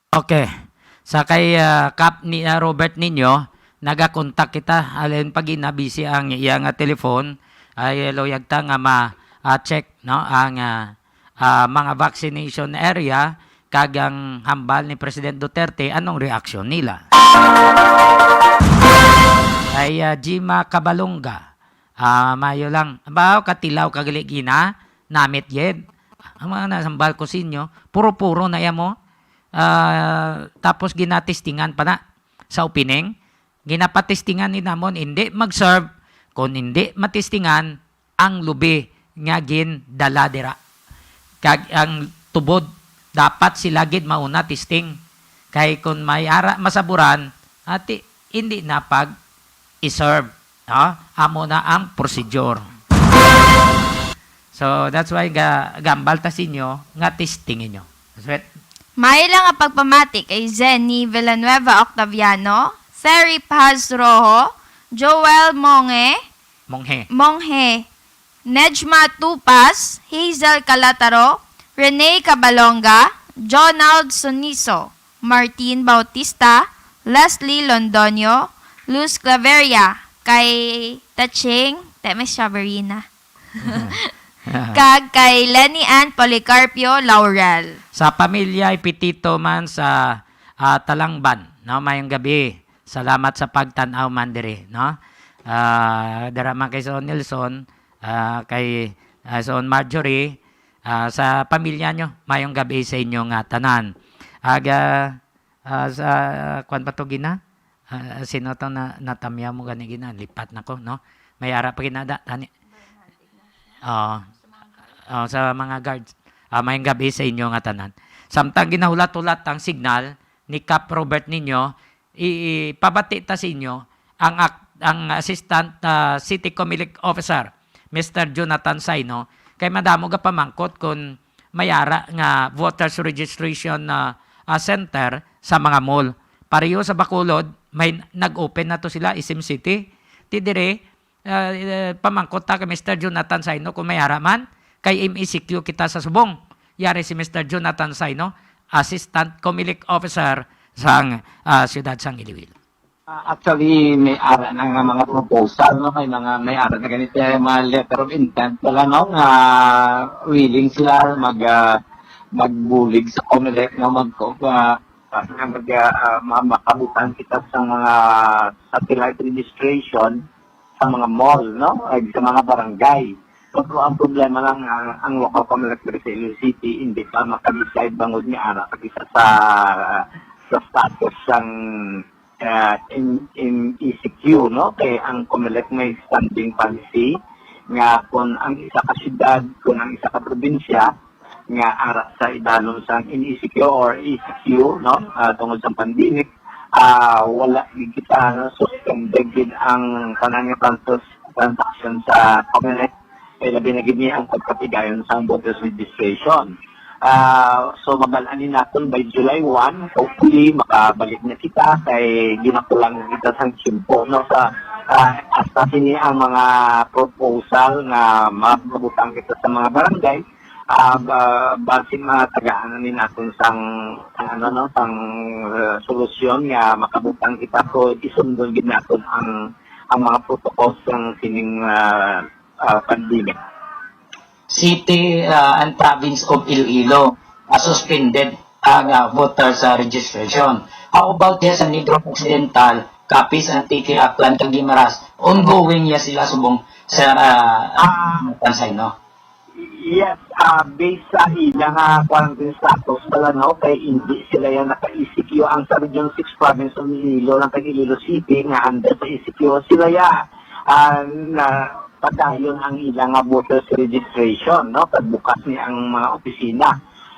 Okay. Sa kay, ah, Kap ni, ah, Robert ninyo, nagakontak kita. Halin pa gina, busy ang iya nga telephone. Ay, luyag ta nga ma, ah, check, no, ang, ah, ah, mga vaccination area kag ang hambal ni President Duterte, anong reaksyon nila? Kay, ah, Jima Cabalonga, ah, mayo lang. Ba, katilaw ka gali gina, namit gid. Ang mga nasambal ko sa inyo, puro-puro na iya mo. Ah, tapos ginatistingan pa na sa opening. Ginapatistingan ni namon, hindi mag-serve kung hindi matistingan ang lubi nga gindala dira. Kag ang tubod, dapat sila gid mauna testing. Kay kung may ara masaburan, ati, hindi na pag i-serve, no? Amo na ang procedure. So, that's why ga-, gambal ta sa inyo nga testing inyo. That's it. May lang ang pagpamati kay Zenny Villanueva Octaviano, Seri Paz Rojo, Joel Monge, Monghe. Monghe, Nejma Tupas, Hazel Calataro, Rene Cabalonga, Jonald Suniso, Martin Bautista, Leslie Londoño, Luz Claveria, kay Taching, te, may strawberry na. Kag kay Lenny Ann Policarpio Laurel. Sa pamilya Epitito man sa, ah, Talangban, no? Mayong gabi. Salamat sa pagtan-aw man diri, no? Ah, dira man kay Son Nelson, ah, kay, ah, Son Marjorie, ah, sa pamilya nyo, mayong gabi sa inyo nga tanan. Aga, ah, sa, kwan pa to gina? Ah, sino to na natamyaw mo gani gina? Lipat na ko, no? May ara pa ginada, tani. Oo. Oh, sa mga guards. Ah, mayong gabi sa inyo nga tanan. Samtang ginahulat-hulat ang signal ni Cap Robert ninyo, i-, ipabati ta sa inyo ang ak-, ang Assistant, ah, City Comelec Officer, Mister Jonathan Saino, kay madamo ga pamangkot kung may ara nga voters registration na, ah, center sa mga mall. Pareho sa Bacolod, may nag-open na to sila, S M City. Ti dire, ah, eh, pamangkot ta kay Mister Jonathan Saino kung may ara man, kay M E C Q kita sa subong. Yari si Mister Jonathan Saino, Assistant Comelec Officer sang, ah, siyudad sang Iloilo. Ah, actually, may ara na nga mga proposal, no? May mga, may ara na ganito, yung mga letter of intent pala, no? Nga willing sila mag, ah, magbulig sa Comelec, no? Mag, ah, mag, ah, ah, ma-, makabutang kita sa mga satellite registration sa mga mall, no? Ay, sa mga barangay. Pero ang problema lang, ang, ang local Comelec diri sa Iloilo City, hindi pa makadecide bangod nga ara pa kita sa, sa status sang, ah, in, in E C Q, no? Kay ang Comelec may standing policy nga kung ang isa ka syudad, kung ang isa ka probinsya nga ara sa idalom sang in E C Q or E C Q, no? Ah, tungod sa pandemic, ah, wala gid kita, no, suspended gid ang tanan nga transos-, transaction sa Comelec, kay labi na gid ni ang pagpatigayon sang voters registration. Ah, so, mabal-an ni naton by July one, hopefully, makabalik na kita kay ginakulang kita sang tiyempo, no, sa Ah, hasta sini ang mga proposal nga mabutang kita sa mga barangay, ah, ba-, basi matagaan ni naton sang, ano, no, sang, ah, solusyon nga makabutang kita ko isundon gid naton ang, ang mga protocols sang sining, ah, ah, pandemic. City, ah, and Province of Iloilo, ah, suspended ang, ah, voters, ah, registration. How about diya sa Negros Occidental, Capiz, Antique, Aklan, kag Guimaras? Ongoing ya sila subong sa, ah, Ah. Pansay, no? Yes, ah, based sa ila nga quarantine status pala, no, kay hindi sila ya naka-E C Q. Ang sa Region six Province of Iloilo lang kag Iloilo City nga under sa E C Q, sila ya, ah, na padayon ang ila nga voters registration, no, pagbukas ni ang mga opisina,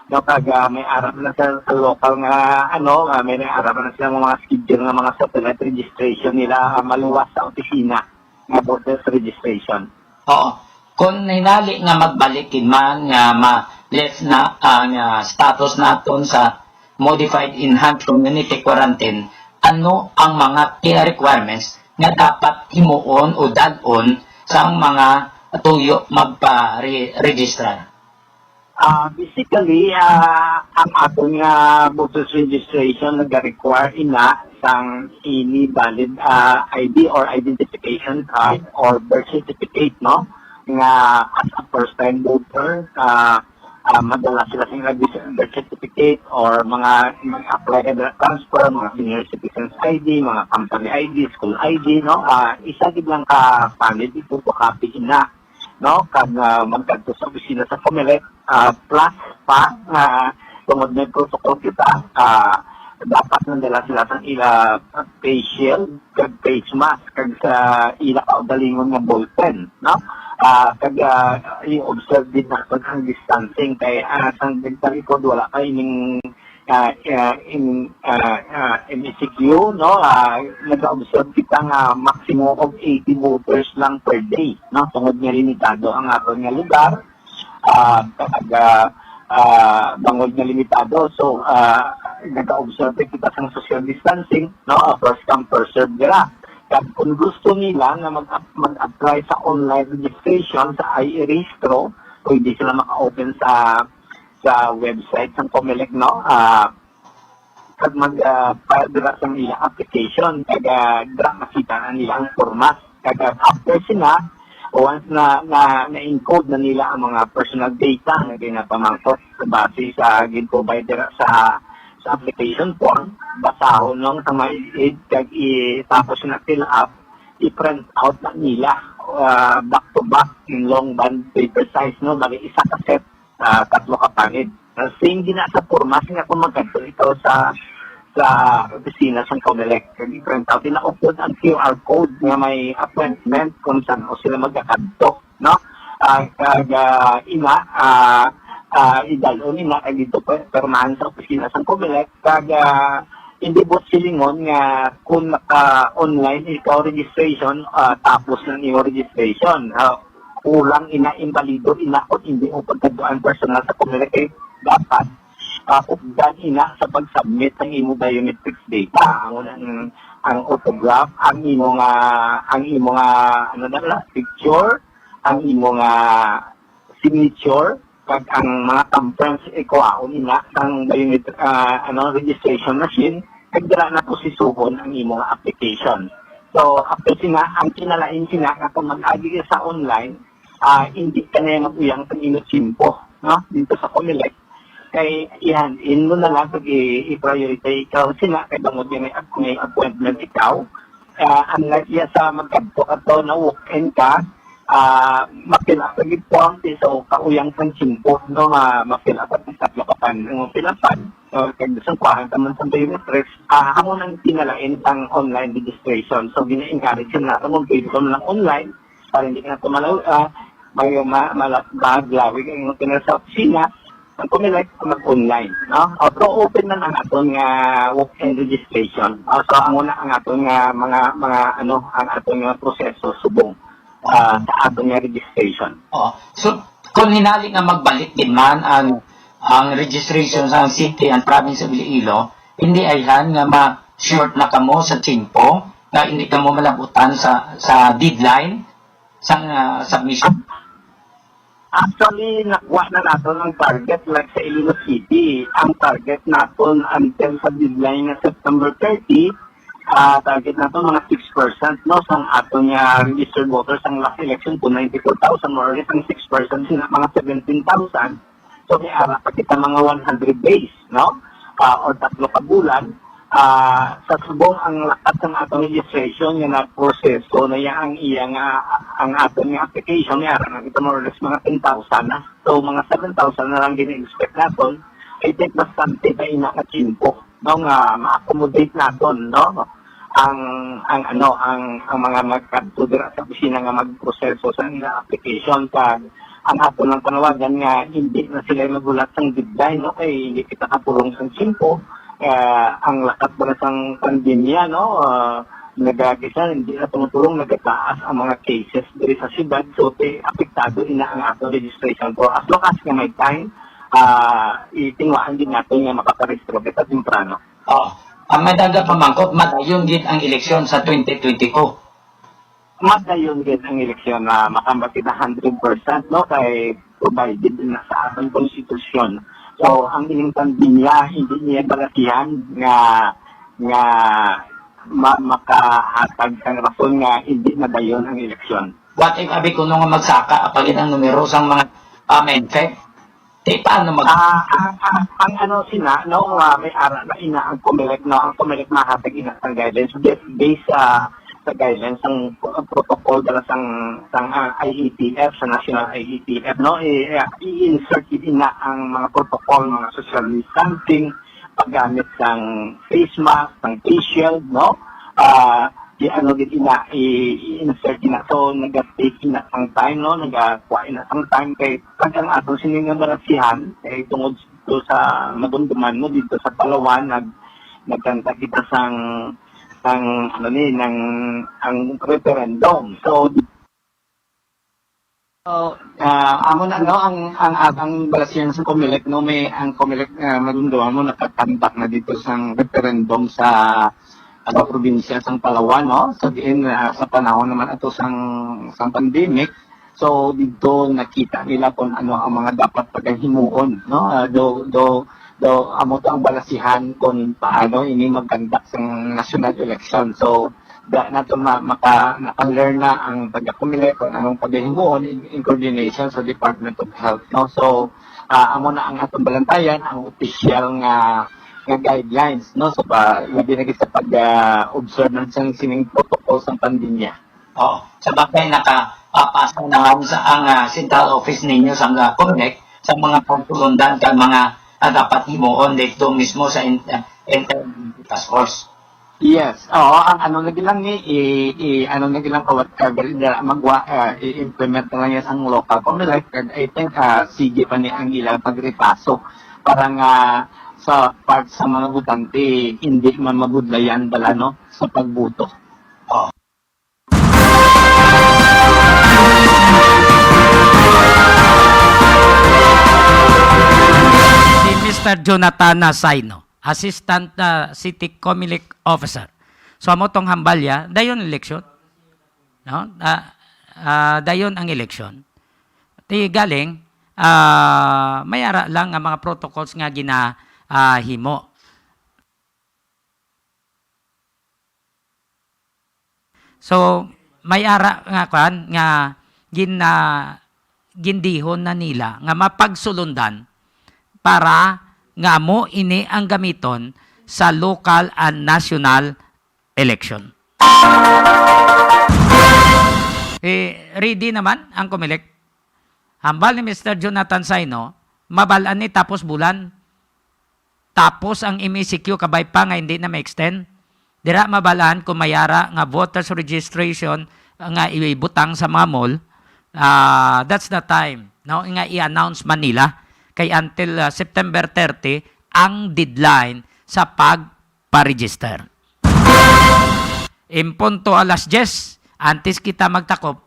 no, kag, ah, may arap na sa, sa local nga, ano, ah, may arap na sila mga schedule nga mga satellite registration nila, ah, maluwas sa opisina nga voters registration. Oo. Kung hinali nga magbalik gid man nga ma-lift na ang, ah, status naton sa modified enhanced community quarantine, ano ang mga key requirements nga dapat himuon o dal-on sang mga tuyo magpa-re-register? Ah, basically, ah, ang aton nga voters registration nag-require ina sang any valid, ah, I D or identification card or birth certificate, no? Nga as a first time voter, ah, ah, madala sila sa ila birth certificate or mga mag-apply ka dira transfer, mga senior citizens I D, mga company I D, school I D, no? Ah, isa gid lang ka valid, ito po copy ina, no? Kag, ah, magkadto sa opisina sa Comelec, ah, plus pa nga tungod may protocol kita, ah, dapat nandala sila sa ila face shield, kag face mask, kag sa ila kaugalingon nga ballpen, no? Ah, kag, ah, i-observe din naton ang distancing kay, ah, sang nagtalikod wala pa ining, ah, ah, in, ah, ah, M E C Q, no? Ah, nag-observe kita nga maximum of eighty voters lang per day, no? Tungod nga limitado ang aton nga lugar, ah, kag, ah, ah, bangod nga limitado. So, ah, nag-observe kita sang social distancing, no? Ah, first come, first serve dira. Kag kung gusto nila nga mag-, mag-apply sa online registration sa iRehistro, pwede sila maka-open sa, sa website sang Comelec, no? Ah, kag mag, ah, pa-, dira sa ila application, kag, ah, dira makita na nila ang format. Kag, ah, after sina, once na, na, na-encode na nila ang mga personal data nga ginapamangkot base sa gin-provide dira sa, sa application form, basahon lang sa maid-id, kag i-, tapos na fill up, i-print out na nila, ah, back to back, in long bond paper size, no? Bali, isa ka set, ah, tatlo ka panid. Ah, same din na sa forma, sina kung magkadto ikaw sa, sa opisina sa Comelec, kag i-print out, ina-upload ang Q R code nga may appointment kung saan o sila magkakadto, no? Ah, kag, ah, ina, ah, ah, idalon ina kag dito pa, pirmahan sa opisina sa Comelec, kag, ah, hindi buot silingon nga kung naka-online ikaw registration, ah, tapos ng imo registration, ah, kulang ina, imbalido ina kung hindi mo pagkaduan personal sa Comelec, dapat, ah, updan ina sa pag-submit ang imo biometrics data. Ang, ang, ang autograph, ang imo nga, ang imo nga, ano na lang, picture, ang imo nga signature, kag ang mga thumbprints ikuhaon ina sang biomet-, ah, ano, registration machine, kag dira na prosisuhon ang imo nga application. So, after sina, ang kinalain sina nga kung mag-agi ka sa online, ah, hindi ka na mag-uyang sa imo tiyempo, no? Dito sa Comelec, kay i-hand in mo na lang, kag i-, i-prioritize ikaw sina, kay bangod nga may, may appointment ikaw. Ah, unlike iya sa magkadto ka to na walk-in ka, ah, ma-fill up lagi form, so kauyang sang tiyempo, no, ma-, ma-fill up ang tatlo ka pan, ang fill up pan. So, kag sa kuhaan ka man sa biometrics, ah, amo nang kinalain sang online registration. So, gina-encourage nato kung pwede ka man lang online, para hindi ka na tumalaw, ah, may ma-, mala-, maglawig ang mga sa opisina, ang Comelec mag-online, no? Although open man ang aton nga walk-in registration. Ah, so, amo na ang aton nga mga, mga, ano, ang aton nga proseso subong, ah, sa aton nga registration. Oo. So, kung hinali nga magbalik din man ang, ang registration sa city and province of Iloilo, hindi ayhan nga ma-short na kamo sa tiyempo, nga hindi kamo malabutan sa, sa deadline sang, ah, submission? Actually, nakuha na naton ang target, like, sa Iloilo City. Ang target naton until sa deadline nga September thirty, ah, target naton mga six percent, no, sang aton nga registered voters sang last election, kung ninety-four thousand, more or less, ang six percent sina mga seventeen thousand. So, may ara pa kita mga one hundred days, no? Ah, or tatlo ka bulan. Ah, sa subong ang lakat sang atong registration nga nagproseso na iya ang iya nga, ang aton nga application, may ara na kita more or less mga ten thousand na. So, mga seven thousand na lang gina-expect naton. I think bastante pa ina ka tiyempo, no, nga ma-accommodate naton, no? Ang, ang ano, ang, ang mga magkadto dira sa opisina nga magproseso sa ila application, kag ang aton lang panawagan nga hindi na sila maghulat sang deadline, no? Kay hindi kita kapulong sang tiyempo. Ah, ang lakat ba na sang pandemya, no? Ah, nagakisa, hindi na tumutulong, nagataas ang mga cases diri sa syudad. So, ti-, apektado ina ang ato registration. Pero as long as nga may time, ah, itinguhaan din natin nga makaparehistro kita temprano. Oh, ang may dagdag pamangkot, madayon gid ang eleksyon sa twenty twenty-two. Madayon gid ang eleksyon na makambati na hundred percent, no, kay provided na sa atong konstitusyon. So, ang ining pandemya, hindi niya balatihan nga, nga ma-, makahatag kang rason nga hindi madayon ang eleksyon. What if abi kuno nga magsaka pa gid ang numero sang mga, ah, menfe? Di paano mag- Ah, ang, ang, ang ano sina, no, ah, may ara na ina ang Comelec, no, ang Comelec mahatag ina sang guidelines based, based sa, sa guidelines sang protocol dala sang, sang, ah, I A T F, sa National I A T F, no, i, ah, i-insert ina ang mga protocol, mga social distancing, paggamit sang face mask, sang face shield, no, ah, i-, ano gid ina, i-, i-insert ina. So, naga-take ina sang time, no, nagakuha ina sang time kay pag ang aton sini nga barasihan, eh, tungod to sa madumduman mo dito sa Palawan, nag-, nagkanta kita sang, sang, ano ni, nang, ang referendum. So, so, ah, amo na, no, ang, ang, ang, ang barasihan sa Comelec, no, may, ang Comelec, ah, madumduman mo, nakatantak na dito sang referendum sa, ano, probinsya sang Palawan, no? So, diin, ah, sa panahon naman ato sang, sang pandemic, so, dito nakita nila kung ano ang mga dapat paghimuon, no? Ah, do, do, do, amo to ang balasihan kung paano ini magkandak sang national election. So, da nato ma-, maka-, naka-learn na ang taga-Comelec kung anong paghimuon in, in coordination sa Department of Health, no? So, ah, amo na ang atong balantayan, ang opisyal nga, nga guidelines, no? So, pa, labi na gid sa pag, ah, observance sang sining protocol sang pandemya. Oh, sa bagay, nakapapasa na sa ang, ah, central office ninyo sa mga Comelec, sa mga pagtulundan kag mga, ah, dapat himuon dito mismo sa in-, ah, Inter-, Task Force. Yes. Oo, ang ano na lang ni, i, i, ano na lang kawat ka, dira magwa, ah, i-implement na lang yan ang local Comelec. And I think, ah, sige pa ni ang ilang pagripaso para nga sa part sa mga botante, hindi man mabudlayan bala, no, sa pagboto. Oh. Si Mister Jonathan Saino, Assistant, ah, City Comelec Officer. So, amo tong hambalya, dayon eleksyon. No? Ah, ah, dayon ang eleksyon. Ti galing, ah, may ara lang nga mga protocols nga gina, ah, himo. So, may ara nga, kwan, nga gin-, ah, gindihon na nila nga mapagsulundan para nga amo ini ang gamiton sa local and national election. Eh, ready naman ang Comelec. Hambal ni Mister Jonathan Saino, mabal-an ni tapos bulan. Tapos ang M E C Q kabay pa nga hindi na ma-extend. Dira mabal-an kung may ara nga voters registration nga ibutang sa mga mall. Ah, that's the time, no, nga i-announce man nila kay until, ah, September thirty ang deadline sa pagpa-register. In punto alas diyes, antes kita magtakop,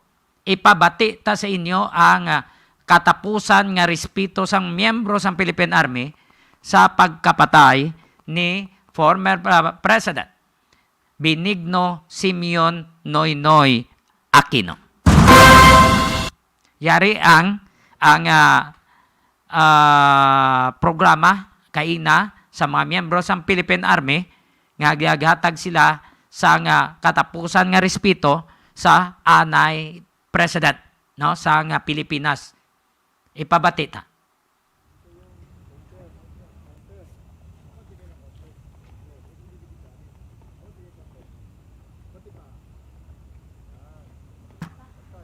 ipabati ta sa inyo ang, ah, katapusan nga respeto sang miyembro sang Philippine Army sa pagkapatay ni former, ah, President Benigno Simeon Noynoy Aquino. Yari ang, ang, ah, ah, programa kaina sa mga miyembro sang Philippine Army nga gihatag sila sang katapusan nga respeto sa anay president, no, sang Pilipinas. Ipabati ta.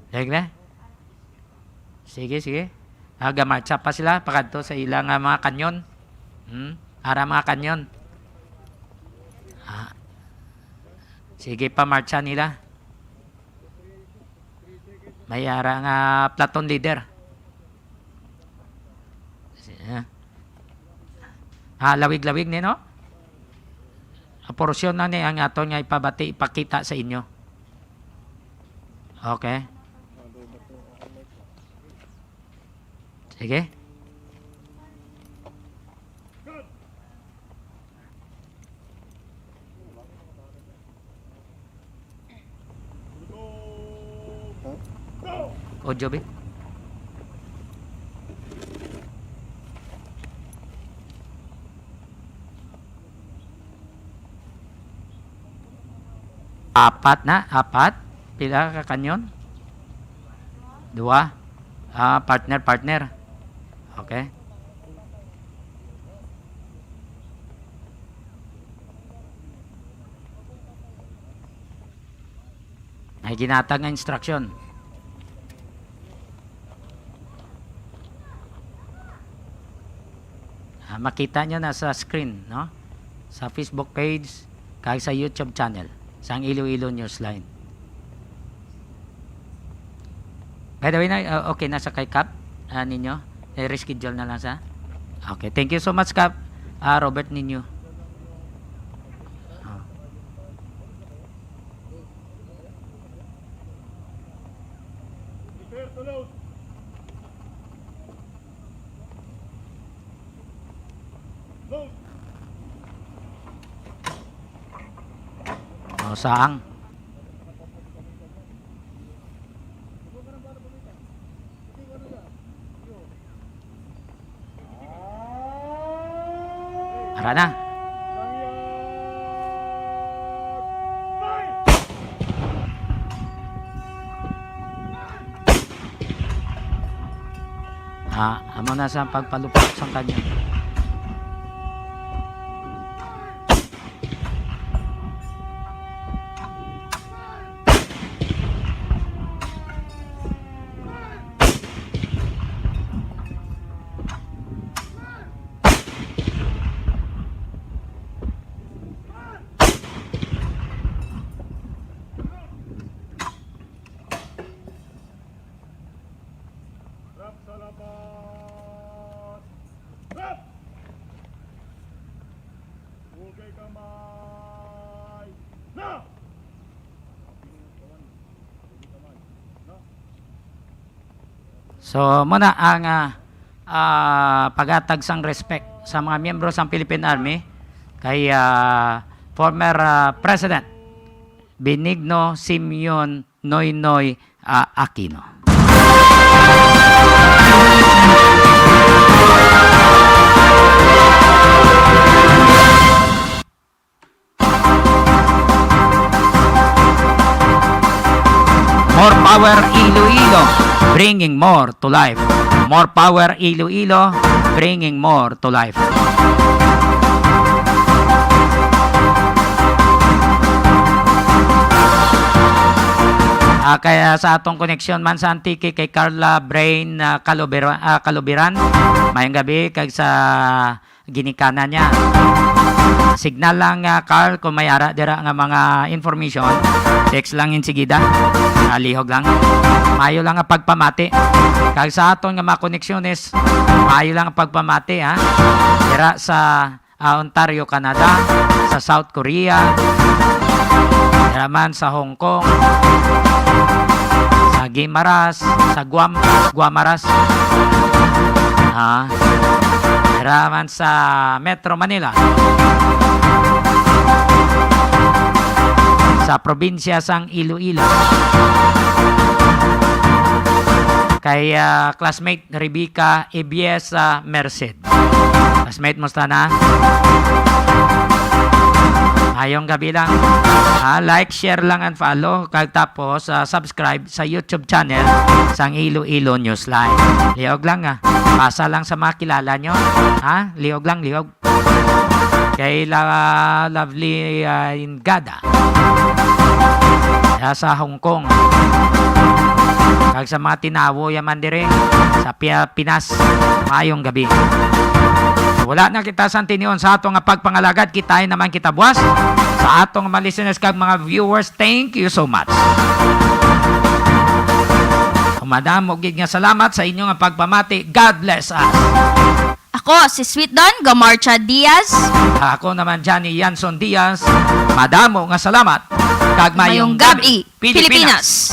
Dali na. Sige, sige. Ah, gamartsa pa sila pakadto sa ila nga mga kanyon. Hmm? Ara mga kanyon. Ah. Sige pa, martsa nila. May ara nga platoon leader. Ah, lawig-lawig ni, no? Ang porsyon na ni ang aton nga ipabati, ipakita sa inyo. Okay. Sige. Audio, be. Apat na, apat. Pila ka kanyon? Dua. Ah, partner, partner. Okay. May ginatag nga instruction. Ah, makita nyo na sa screen, no? Sa Facebook page, kag sa YouTube channel, sang Iloilo Newsline. By the way, na, uh, okay na sa kay Kap, ah, ninyo? I-reschedule na lang sa? Okay, thank you so much, Kap. Ah, Robert ninyo. Ah. O, saang? Ara na. Ah, amo na sa pagpalupok sang kanyon. Rap sa labas! Rap! Ugay kamay! Na! So, muna ang, ah, ah, paghatag sang respect sa mga miyembro sang Philippine Army kay, ah, former, ah, President Benigno Simeon Noynoy, ah, Aquino. More power, Iloilo, bringing more to life. More power, Iloilo, bringing more to life. Ah, kaya sa atong koneksyon man sa Antique kay Carla Brain, ah, Calubera-, ah, Caluberan, mayong gabi, kag sa ginikanan niya. Signal lang, ah, Carl, kung may ara dira nga mga information, text lang insigida. Ah, lihog lang. Maayo lang ang pagpamati. Kag sa aton nga mga koneksyones, maayo lang ang pagpamati, ha. Dira sa, ah, Ontario, Canada, sa South Korea, dira man sa Hong Kong, sa Guimaras, sa Guam, Guamaras. Ah, dira man sa Metro Manila. sa probinsya sang Iloilo. Kay, ah, classmate Rebecca Ibiesa Merced. Classmate, musta na? Ayong gabi lang. Ah, like, share lang and follow. Kag tapos, ah, subscribe sa YouTube channel sang Iloilo Newsline. Liog lang, ah. Pasa lang sa mga kilala nyo. Ha? Liog lang, liog. Kay La-, Lovely, ah, Ingada. Diha sa Hong Kong. Kag sa mga tinawo yaman dire sa Pia-, Pinas, maayong gabi. Wala na kita sa tinion sa ato nga pagpangalagad, kita naman kita buwas. Sa ato nga mga listeners kag mga viewers, thank you so much. Madamo gid nga salamat sa inyo nga pagpamati. God bless us. Ako si Sweet Don Gamarcha Diaz. Ako naman, Johnny Yanson Diaz. Madamo nga salamat. Kag mayong gabi, Pilipinas.